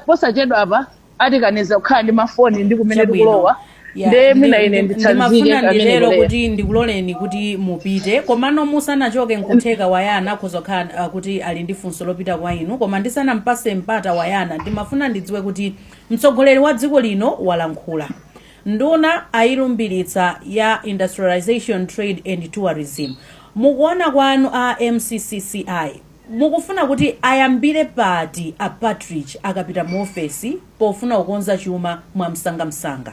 posachedwa apa atikaniza kukhala ndi mafoni ndi kumene Chabwino. tikulowa. Ya, Nde mwina ine nditsanzike ndimafuna pamene nditero kuleya. Kuti ndikuloleni kuti mupite, komano musanachoke, nkutheka Wayana akhoza kukhala kuti ali ndi funso lopita kwa inu. Koma ndisanampase mpata Wayana, ndimafuna ndidziwe kuti mtsogoleri wa dziko lino walankhula, nduna ayilumbiritsa ya Industrialization, Trade and Tourism. Mukuona kwanu a MCCCI, mukufuna kuti ayambire pati a Patrick akapita mu ofesi pofuna kukonza chuma mwamsangamsanga?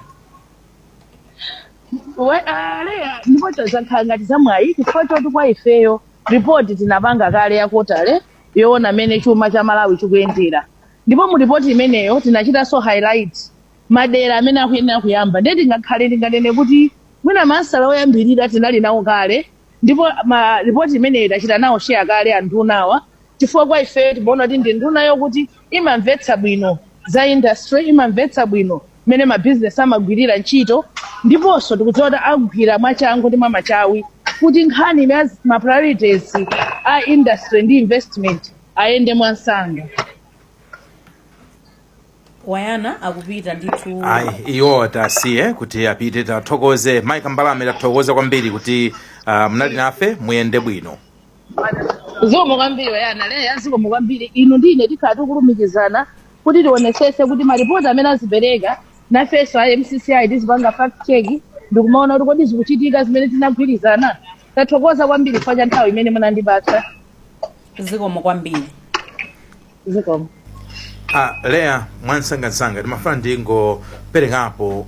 Leya, ndipo zakhala ngati zamwayi chifukwa choti kwa ifeyo ripoti tinapanga kale ya quarterly yoona mmene chuma cha Malawi chikuyendera, ndipo mu ripoti imeneyo tinachitanso highlight madera amene akuyenera kuyamba. Ndiye tingakhale tinganene kuti mwina masala oyambirira tinali nawo kale, ndipo ma ripoti imeneyo tachita nawo share kale andunawa, chifukwa kwa ifeyo timaona kuti ndi nduna yokuti imamvetsa bwino za industry, imamvetsa bwino mmene mabizinesi amagwirira ntchito, ndiponso tikudziwa kuti agwira mwachangu ndi mwamachawi kuti nkhani ya ma priorities a industry ndi investment ayende mwansanga. Wayana akupita ndithu. Ayi, iwo tasiye kuti apite. Tathokoze Mike Mbalame, tathokoza kwambiri kuti munali nafe. Muyende bwino. Zikomo kwambiri Wayana. Leya, zikomo kwambiri. Inu ndine tikhala tikulumikizana kuti tionesese kuti malipoti amene azipereka, nafenso a MCCI tizipanga fact check ndikumaona kuti kodi zikuchitika zimene tinagwirizana. Tathokoza kwambiri chifukwa cha nthawi imene munandipatsa. Zikomo kwambiri. Zikomo. Leya, mwansangansanga timafuna ndingoperekapo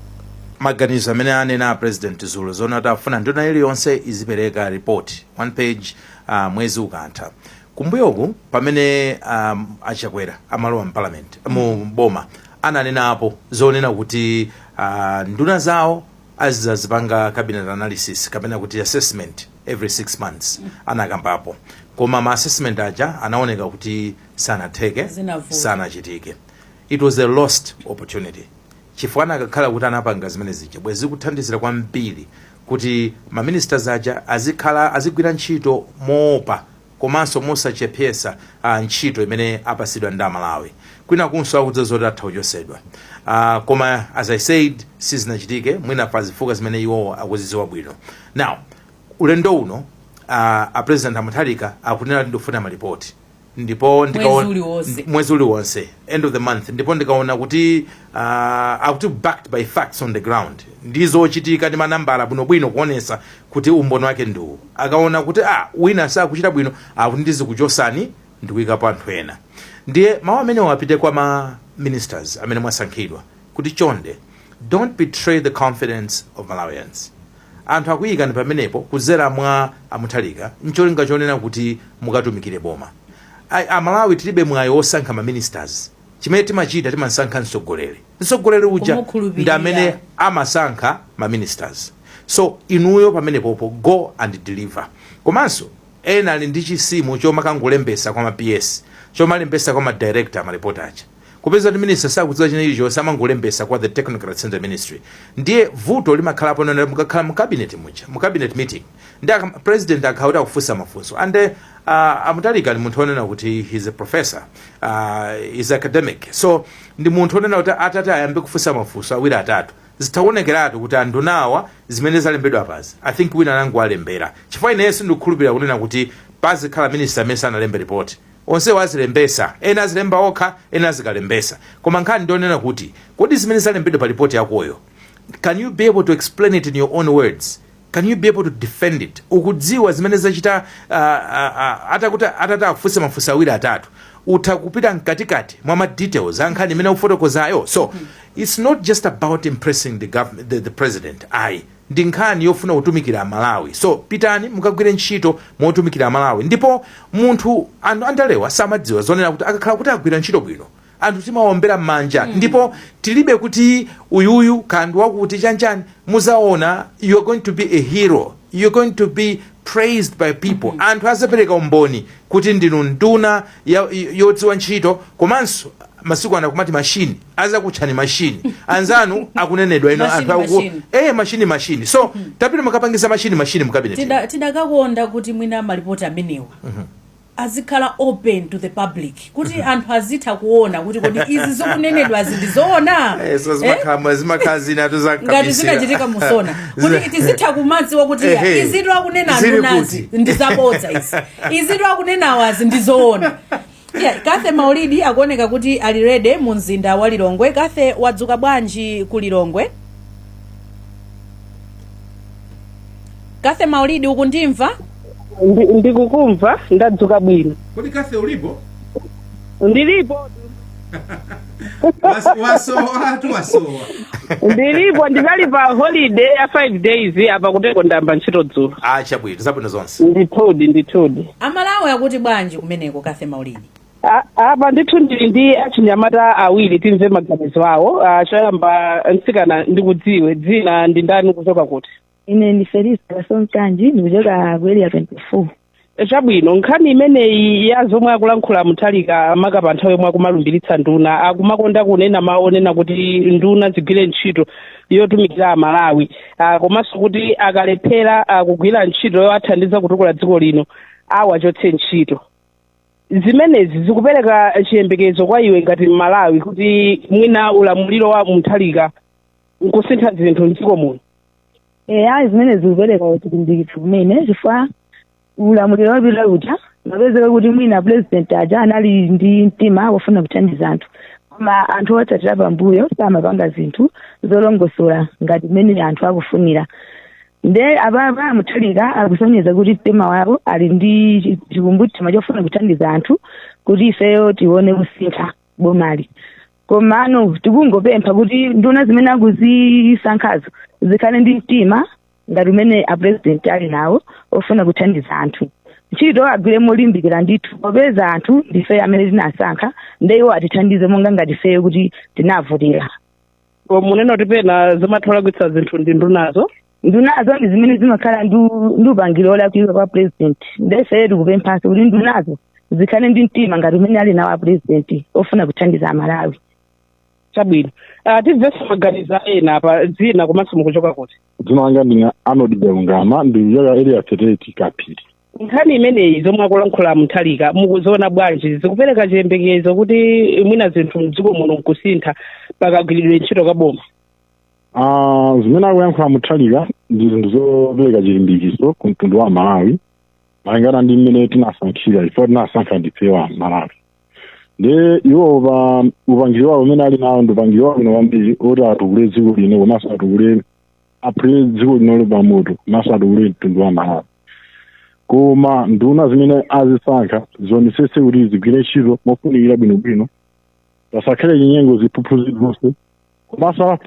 maganizo amene anena a President zulo, zona kuti afuna nduna iliyonse izipereka report one page mwezi ukatha. Kumbuyoku pamene Achakwera amalowa mparliament, mu boma, ananenapo zonena kuti nduna zawo azizazipanga cabinet analysis kapena kuti assessment every 6 months. Anakambapo, koma ma assessment aja anaoneka kuti sanatheke. Zinavuta. Sanachitike. It was a lost opportunity, chifukwa anakakhala kuti anapanga zimene zija, bwezi kuthandizira kwambiri kuti ma ministers aja azikhala azigwira ntchito moopa komanso mosachepesa ntchito imene apasidwa ndi Amalawi. Kwina kunso akudza zoti atha kuchosedwa, koma as I said, sizinachitike, mwina pa zifukwa zimene iwowo akuzidziwa bwino. Now ulendo uno a President Amutharika akunena kuti ndikufuna malipoti ndipo Mwezi uliwonse. Mwezi uliwonse, end of the month, ndipo ndikaona kuti akuti backed by facts on the ground, ndizochitika ndi manambala bwinobwino kuonesa kuti umboni wake ndiwu. Akaona kuti wina sakuchita bwino, akuti ndizikuchosani ndikuyikapo anthu ena. Ndiye mawu amene wapite kwa ma ministers amene mwasankhidwa kuti chonde, don't betray the confidence of Malawians. Anthu akuyikani pamenepo kuzera mwa Amutharika ncholinga chonena kuti mukatumikire boma. Amalawi tilibe mwayi wosankha ma ministers. Chimene timachita, timasankha mtsogoleri. Mtsogoleri uja Kumukhulupirira. ndi amene amasankha ma ministers. So inuyo pamenepopo, go and deliver. Komanso ena ali ndi chisimu chomakangolembesa kwa ma PS, chomalembesa kwa ma director malipoti aja, kupeza kuti minister sakudziwa china chilichonse, amangolembesa kwa the technocrats in the ministry. Ndiye vuto limakhalapo nona mukakhala mu cabinet muja, mu cabinet meeting, ndi president akhala kuti akufunsa mafunso, and Amutharika ndi munthu onena kuti he's a professor, is academic, so ndi munthu onena kuti atati ayambe kufunsa mafunso awiri atatu, zitaonekeratu kuti andunawa zimene zalembedwa pazi, I think wina anango alembera, chifukwa inenso ndikukhulupirira kunena kuti pazikhala minister amene sanalembe report. Onsewo azilembesa, ena azilemba okha, ena azikalembesa. Koma nkhani ndionena kuti kodi zimene zalembedwa pa ripoti yakoyo, can you be able to explain it in your own words? Can you be able to defend it? Ukudziwa zimene zachita atakuti atati akufunse mafunso awiri atatu, utha kupita mkatikati mwa ma details a nkhani imene ukufotokozayo? So it's not just about impressing the government, the president, ayi, ndi nkhani yofuna kutumikira Amalawi. So pitani mukagwire ntchito motumikira Amalawi. Ndipo munthu, anthu andalewa samadziwa zonena kuti akakhala kuti agwira ntchito bwino, anthu timawombera m'manja, ndipo tilibe kuti uyuyu kandi wakuti chanchani. Muzaona, you are going to be a hero, you're going to be praised by people. Anthu azapereka umboni kuti ndinu nduna yodziwa ntchito. Komanso masiku ano akumati machine, azakutchani machine. Anzanu akunenedwa ino Machine, anthu machine. Machine, machine. So tapita mukapangisa machine, machine mu cabinet. Tidakakonda kuti mwina malipoti amenewa Azikhala open to the public kuti anthu azitha kuona kuti kodi izi zikunenedwazi ndizoona. So zimakhala zina Ngati zinachitika musona kuti tizitha kumadziwa kuti ya, izitu akunena Zili andunazi kuti? Ndizabodza izi, izitu akunenawazi ndizoona. Yeah, Kathe Maulidi akuoneka kuti ali ready mu mzinda wa Lilongwe. Kathe, wadzuka bwanji ku Lilongwe? Kathe Maulidi, ukundimva? Ndikukumva, ndadzuka bwino. Kodi Kathe ulipo? Ndilipo. Wasowa tu, wasowa. Ndilipo, ndinali pa holiday ya 5 days apa, kuteko ndayamba ntchito dzulo. Ah, chabwino, zabwino zonse. Ndithudi, ndithudi. Amalawi akuti bwanji kumeneko, Kathe Maulidi? Apa ndithu ndili ndi achinyamata awiri, timve maganizo awo. Choyamba mtsikana, ndikudziwe dzina ndi ndani, kuchoka kuti? Ine ndi Felista Kasonkanji, ndikuchoka ku Area 24. Chabwino, nkhani imeneyi ya zomwe akulankhula Mutharika, maka pa nthawi yomwe akumalumbiritsa nduna, akumakonda kunena mawu onena kuti nduna zigwire ntchito yotumikira Amalawi, komanso kuti akalephera kugwira ntchito yowathandiza kutukula dziko lino awachotse ntchito. Zimenezi zikupereka chiyembekezo kwa iwe ngati Mmalawi kuti mwina ulamuliro wa Mutharika nkusintha zinthu mdziko muno? Eya, zimene zikupereka chilimbikitso kumene, chifukwa ulamuliro wapita uja mapezeka kuti mwina president aja anali ndi mtima wofuna kuthandiza anthu, koma anthu otsatira pambuyo samapanga zinthu zolongosola ngati mmene anthu akufunira. Nde apapa Mutharika akusonyeza kuti mtima wawo ali ndi chikumbumtima chofuna kuthandiza anthu kuti ifeyo tione kusintha bomali. Komano tikungopempha kuti nduna zimene akuzisankhazo zikhale ndi mtima ngati umene a president ali nawo ofuna kuthandiza anthu. Ntchito agwire molimbikira ndithu, popeza anthu ndife amene tinasankha, nde iwo atithandize monga ngati ifeyo kuti tinavotera. Munena kuti pena zimatha kulakwitsa zinthu ndi ndunazo? Ndunazo ndi zimene zimakhala ndi upangiri olakwika kwa president. Nde ifeyo tikupemphanso kuti ndunazo zikhale ndi mtima ngati umene ali nawo a president ofuna kuthandiza Amalawi. Chabwino, timvenso maganizo ena apa. Dzina komanso mukuchoka kuti? Dzina langa ndine Arnold Belungama, ndikuchoka Area 38 Kaphiri. Nkhani imeneyi zomwe akulankhula Mutharika mukuziona bwanji? Zikupereka chiyembekezo kuti mwina zinthu mdziko muno nkusintha pakagwiridwe ntchito ka boma? Zimene akuyankhula Mutharika ndi zinthu zopereka chilimbikitso ku mtundu wa Malawi malingana ndi mmene tinasankhira, chifukwa tinasankha ndife wa Malawi. Ndi iwo pa upangiri wawo umene ali nawo ndi upangiri wabwino kwambiri oti atukule dziko lino, komanso atukule, aphule dziko linolo pamoto, komanso atukule mtundu wa Malawi. Koma nduna zimene azisankha zionesese kuti zigwire ntchito mofunikira bwinobwino, pasakhale chinyengo, ziphuphu zilizonse. Komanso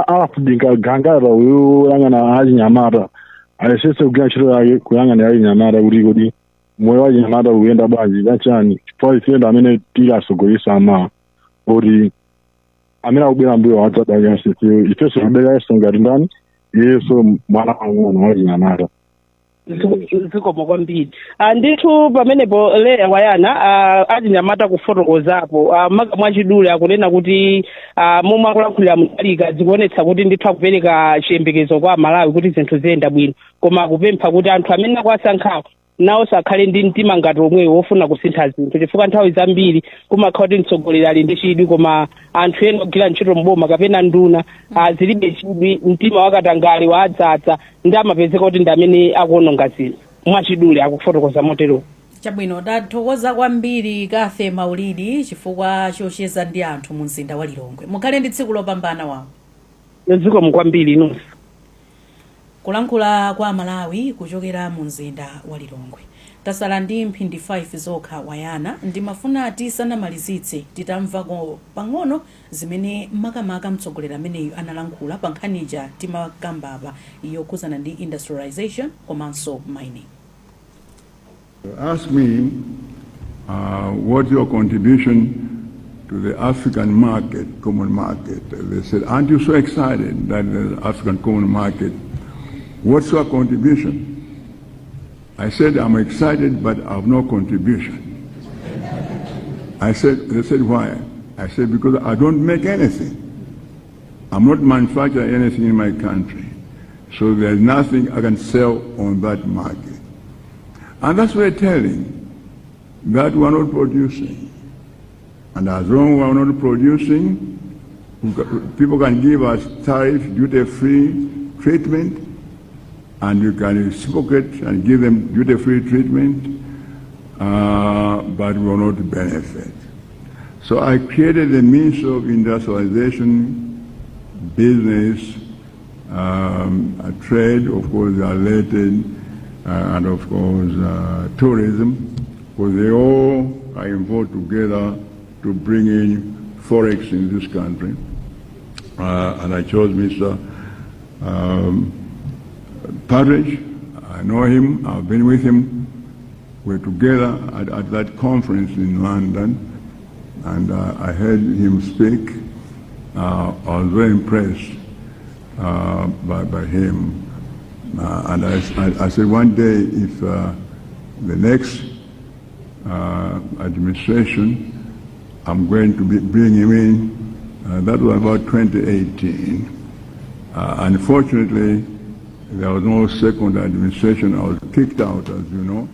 Alfred Gangata woyang'ana achinyamata ayesese kugwira ntchito yake kuyang'anira achinyamata kuti kodi moyo wa achinyamata ukuyenda bwanji, kachani, chifukwa ife ndi amene tili atsogoleri amawa oti amene akubwera mbuyo adzadaliranso ifeyo, ifenso kubweranso ngati ndani, iyenso mwana wang'ono wachinyamata. Zikomo kwambiri. Ndithu pamenepo Leya Wayana, achinyamata kufotokozapo, maka mwachidule akunena kuti momwe akulankhulira Mutharika zikuonetsa kuti ndithu akupereka chiyembekezo kwa Amalawi kuti zinthu ziyenda bwino, koma akupempha kuti anthu amene akuwasankhawo nawo akhale ndi mtima ngati omwewo wofuna kusintha zinthu, chifukwa nthawi zambiri kumakhala kuti mtsogoleri ali ndi chidwi koma anthu ena ogwira ntchito mboma kapena nduna zilibe chidwi, mtima wakatangale waadzadza, ndi amapezeka kuti ndi amene akuononga zinthu. Mwachidule akufotokoza motero. Chabwino, tathokoza kwambiri Kathe Maulidi chifukwa chocheza ndi anthu mu mzinda wa Lilongwe. Mukhale ndi tsiku lopambana wawo. Zikomo kwambiri inunso. Kulankhula kwa Malawi kuchokera mu mzinda wa Lilongwe. Tasala ndi mphindi 5 zokha, Wayana. Ndimafuna tisanamalizitse titamvako pang'ono zimene makamaka mtsogoleri ameneyu analankhula pa nkhani ija timakambapa yokhuzana ndi industrialization komanso mining. Ask me what's your contribution to the African market, common market. They said, "Aren't you so excited that the African common market, what's your contribution?" I said, "I'm excited, but I have no contribution." They said, "Why?" I said, "Because I don't make anything. I'm not manufacturing anything in my country. So there's nothing I can sell on that market." And that's very telling. that we are not producing. And as long as we are not producing, people can give us tariff, duty-free treatment, and you can reciprocate and give them duty-free treatment, but we will not benefit. So I created the means of industrialization, business, trade, of course, are related, and of course, tourism, because they all are involved together to bring in forex in this country. And I chose Mr. Partridge. I know him, I've been with him. We're together at that conference in London, and I heard him speak. I was very impressed by him. And I said one day, if the next administration, I'm going to bring him in. That was about 2018. Unfortunately, there was no second administration. I was kicked out, as you know.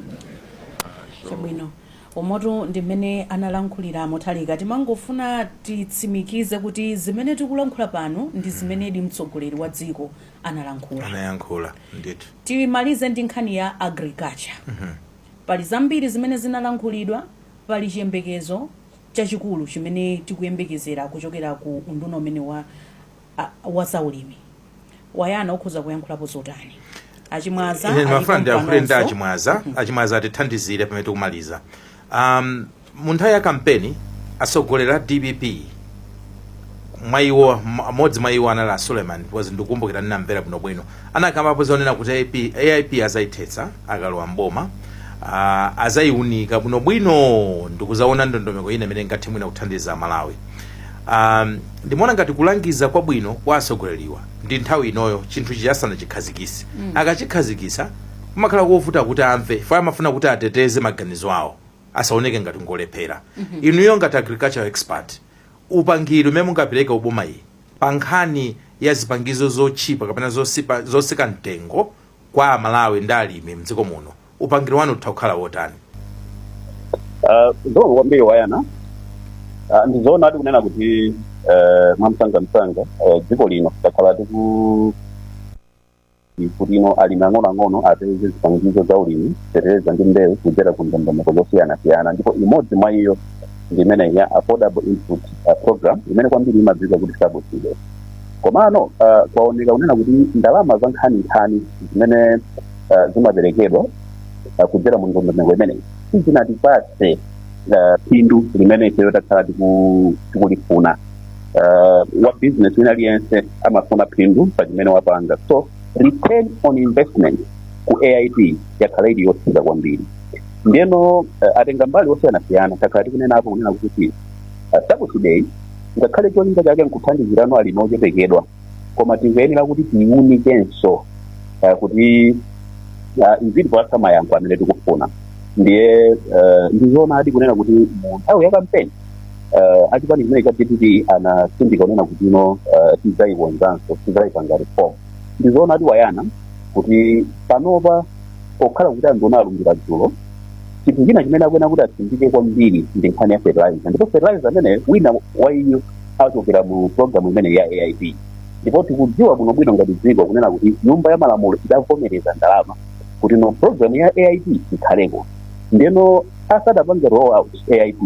Chabwino, umotu ndi mmene analankhulira Mutharika. Timangofuna titsimikize kuti zimene tikulankhula pano ndi zimenedi mtsogoleri wa dziko analankhula. Anayankhula ndithu. Timalize ndi nkhani ya agriculture. Pali zambiri zimene zinalankhulidwa, pali chiyembekezo chachikulu chimene tikuyembekezera kuchokera ku unduna umene wa zaulimi. Wayana, ukhoza kuyankhulapo zotani? Achimwaza Ine ndimafuna alipo ndiyankhule ndi mpanonso. Achimwaza. Achimwaza atithandizire pamene tikumaliza. Mu nthawi ya kampeni, atsogoleri a DPP, mwa iwo, amodzi mwa iwo anali a Suleiman, because ndikukumbukira ndinamvera bwinobwino, anakambapo zonena kuti AIP azayithetsa akalowa mboma, azayiunika bwinobwino ndikuzaona ndondomeko ina imene ingathe mwina kuthandiza Malawi. Ndimaona ngati kulangiza kwabwino kwa atsogoleriwa ndi nthawi inoyo, chinthu chisanachikhazikitsize. Akachikhazikisa kumakhala kovuta kuti amve fo amafuna kuti ateteze maganizo awo asaoneke ngati ngolephera. Inuyo ngati agricultural expert, upangiri umene mungapereke uboma iyi pa nkhani ya zipangizo zotchipa kapena zosika mtengo kwa Amalawi ndi alimi mdziko muno, upangiri wanu utha kukhala wotani? Zikomo kwambiri, Wayana. Ndizoona ati kunena kuti mwamsangamsanga dziko lino takhala tiku kuti ino alimi ang'onoang'ono apeze zipangizo za ulimi, fetereza ndi mbewu kudzera ku ndondomeko zosiyanasiyana, ndipo imodzi mwa iyo ndi imene ya Affordable Input Program, imene kwambiri imadziwika kuti subsidy. Komano kwaoneka kunena kuti ndalama za nkhaninkhani zimene zimaperekedwa kudzera mu ndondomeko imeneyi sizinatipatse phindu limene ifeyo takhala tikulifuna. Wa business wina aliyense amafuna phindu pa chimene wapanga, so return on investment ku AIP yakhala ili yotsika kwambiri. Ndiyeno atenga mbali osiyanasiyana takhala tikunenapo kunena kuti subsidy, ngakhale cholinga chake nkuthandizirano alimi ochepekedwa, koma tikuyenera kuti tiwunikenso kuti izitipatsa mayankho amene tikufuna. Ndiye ndizoonadi kunena kuti mu nthawi ya kampeni achipani chimene cha DPP anatsindika kunena kuti ino tidzayikonzanso, tidzayipanga reform. Ndizoonadi, Wayana, kuti panopa pokhala kuti anduna alumbira dzulo, chinthu china chimene akuyenera kuti atsindike kwambiri ndi nkhani ya fertilizer, ndipo fertilizer amene wina wa iyo achokera mu program imene ya AIP. Ndipo tikudziwa bwinobwino ngati dziko kunena kuti Nyumba ya Malamulo idavomereza ndalama kuti no program ya AIP ikhaleko. Ndeno asadapange roll out AIP,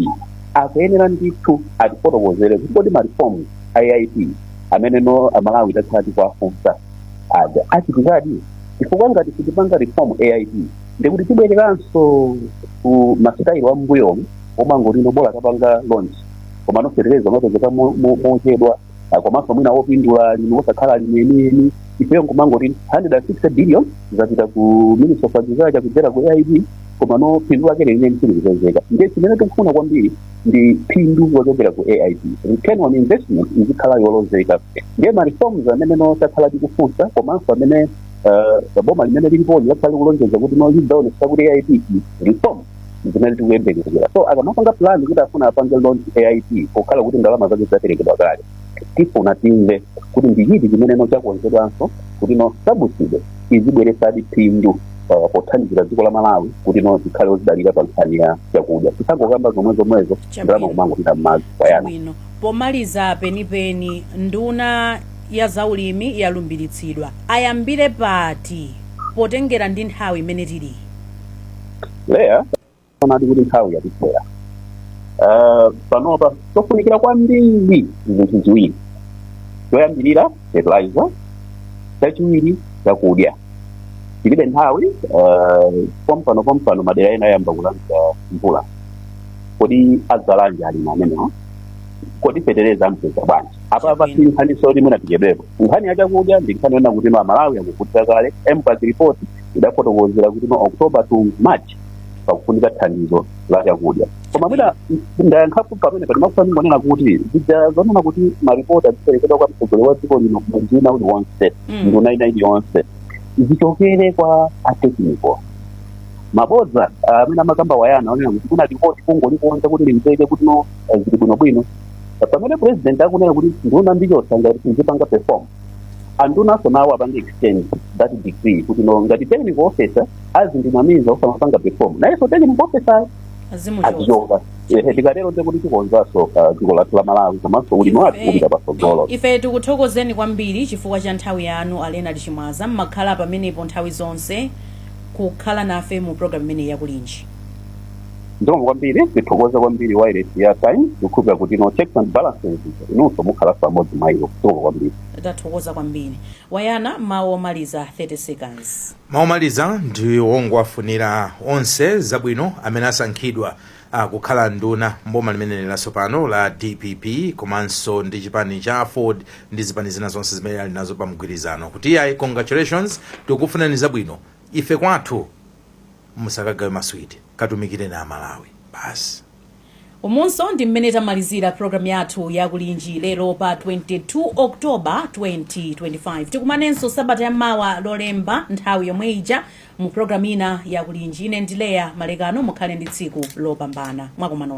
akuyenera ndithu atifotokozere kuti kodi ma reforms a AIP amene no Amalawi takhala tikuwafunsa aja achitikadi? Chifukwa ngati sitipanga reform AIP, ndikuti tibwereranso ku masitayilo a mbuyomu omangoti no bola tapanga launch, koma no fertilizer amapezeka mochedwa, komanso mwina wopindula alimi osakhala alimi enieni. Ifeyo nkumangoti 160 billion zapita ku Ministry of Agriculture kudzera ku AIP, koma no phindu lake lenileni silikupezeka. Ndiye chimene tikufuna kwambiri ndi phindu lochokera ku AIP, return on investment izikhala yolozeka. Ndiye ma reforms amene no takhala tikufunsa, komanso amene boma limene lilipo lakhala likulonjeza kuti no lidzaonetsa kuti AIP reform, zimene tikuyembekezera. So akamapanga plan kuti afuna apange launch AIP, pokhala kuti ndalama zake zaperekedwa kale, tifuna timve kuti ndi chiti chimene no chakonzedwanso kuti no subsidy izibweretsadi phindu. Pothandizira dziko la Malawi kuti no tikhale ozidalira pa nkhani ya chakudya, tisangokamba zomwe zomwezo, ndalama kumangopita m'madzi kwayana. Bwino, pomaliza penipeni, nduna ya zaulimi yalumbiritsidwa, ayambire pati potengera ndi nthawi imene tili? Leya, onadi kuti nthawi yatithera. Panopa tofunikira kwambiri zinthu ziwiri: choyambirira fertilizer, chachiwiri chakudya. Tilibe nthawi. Pompano pompano madera ena ayamba kulandira mvula. Kodi adzalanji alimi amenewa? Kodi fetereza ampeza bwanji? Apa si nkhaniso kuti mwina tichedwepo. Nkhani ya chakudya ndi nkhani yona kuti no Amalawi akuvutika kale. MPAC report idafotokozera kuti no October to March pakufunika thandizo la chakudya. Koma mwina ndayankhapo pamene patimakufa, ningonena kuti zija zonena kuti maripoti aziperekedwa kwa mtsogoleri wa dziko lino, mwezi wina uliwonse, nduna ina iliyonse, zichokere kwa a technical. Mabodza amene amakamba wayana onena kuti kuna ripoti kungolikonza kuti limveke kuti no zili bwinobwino, pamene president akunena kuti nduna ndichotsa ngati sizipanga perform, andunaso nawo apange extend that decree kuti no ngati technical officer azindinamiza osamapanga perform, nayenso technical officer azimuchotsa. Azichoka. Ehe, tikatero nde kuti tikonzanso dziko lathu la Malawi komanso ulimi wathu kupita patsogolo. Ife tikuthokozeni kwambiri chifukwa cha nthawi yanu, a Leonard Chimwaza. Mmakhala pamenepo nthawi zonse kukhala nafe mu program imeneyi yakulinji. Zikomo kwambiri. Tithokoze kwambiri wireless ya Times. Tikukhulupirira kuti no checks and balances inunso mukhalanso pamodzi mwa iwo. Zikomo kwambiri. Tathokoza kwambiri. Wayana, mawu omaliza, 30 seconds. Mawu omaliza ndi wongowafunira onse zabwino amene asankhidwa kukhala nduna mboma limene latsopano la DPP komanso ndi chipani cha AFORD ndi zipani zina zonse zimene ali nazo pa mgwirizano, kuti iyayi, congratulations, tikufunani zabwino. Ife kwathu musakagawe maswiti, katumikireni Amalawi basi. Umunso ndi mmene tamalizira programu yathu yakulinji lero pa 22 October 2025. Tikumanenso sabata yammawa Lolemba nthawi yomwe ija mu programu ina yakulinji. Ine ndi Leya Malekano. Mukhale ndi tsiku lopambana. Mwakumano.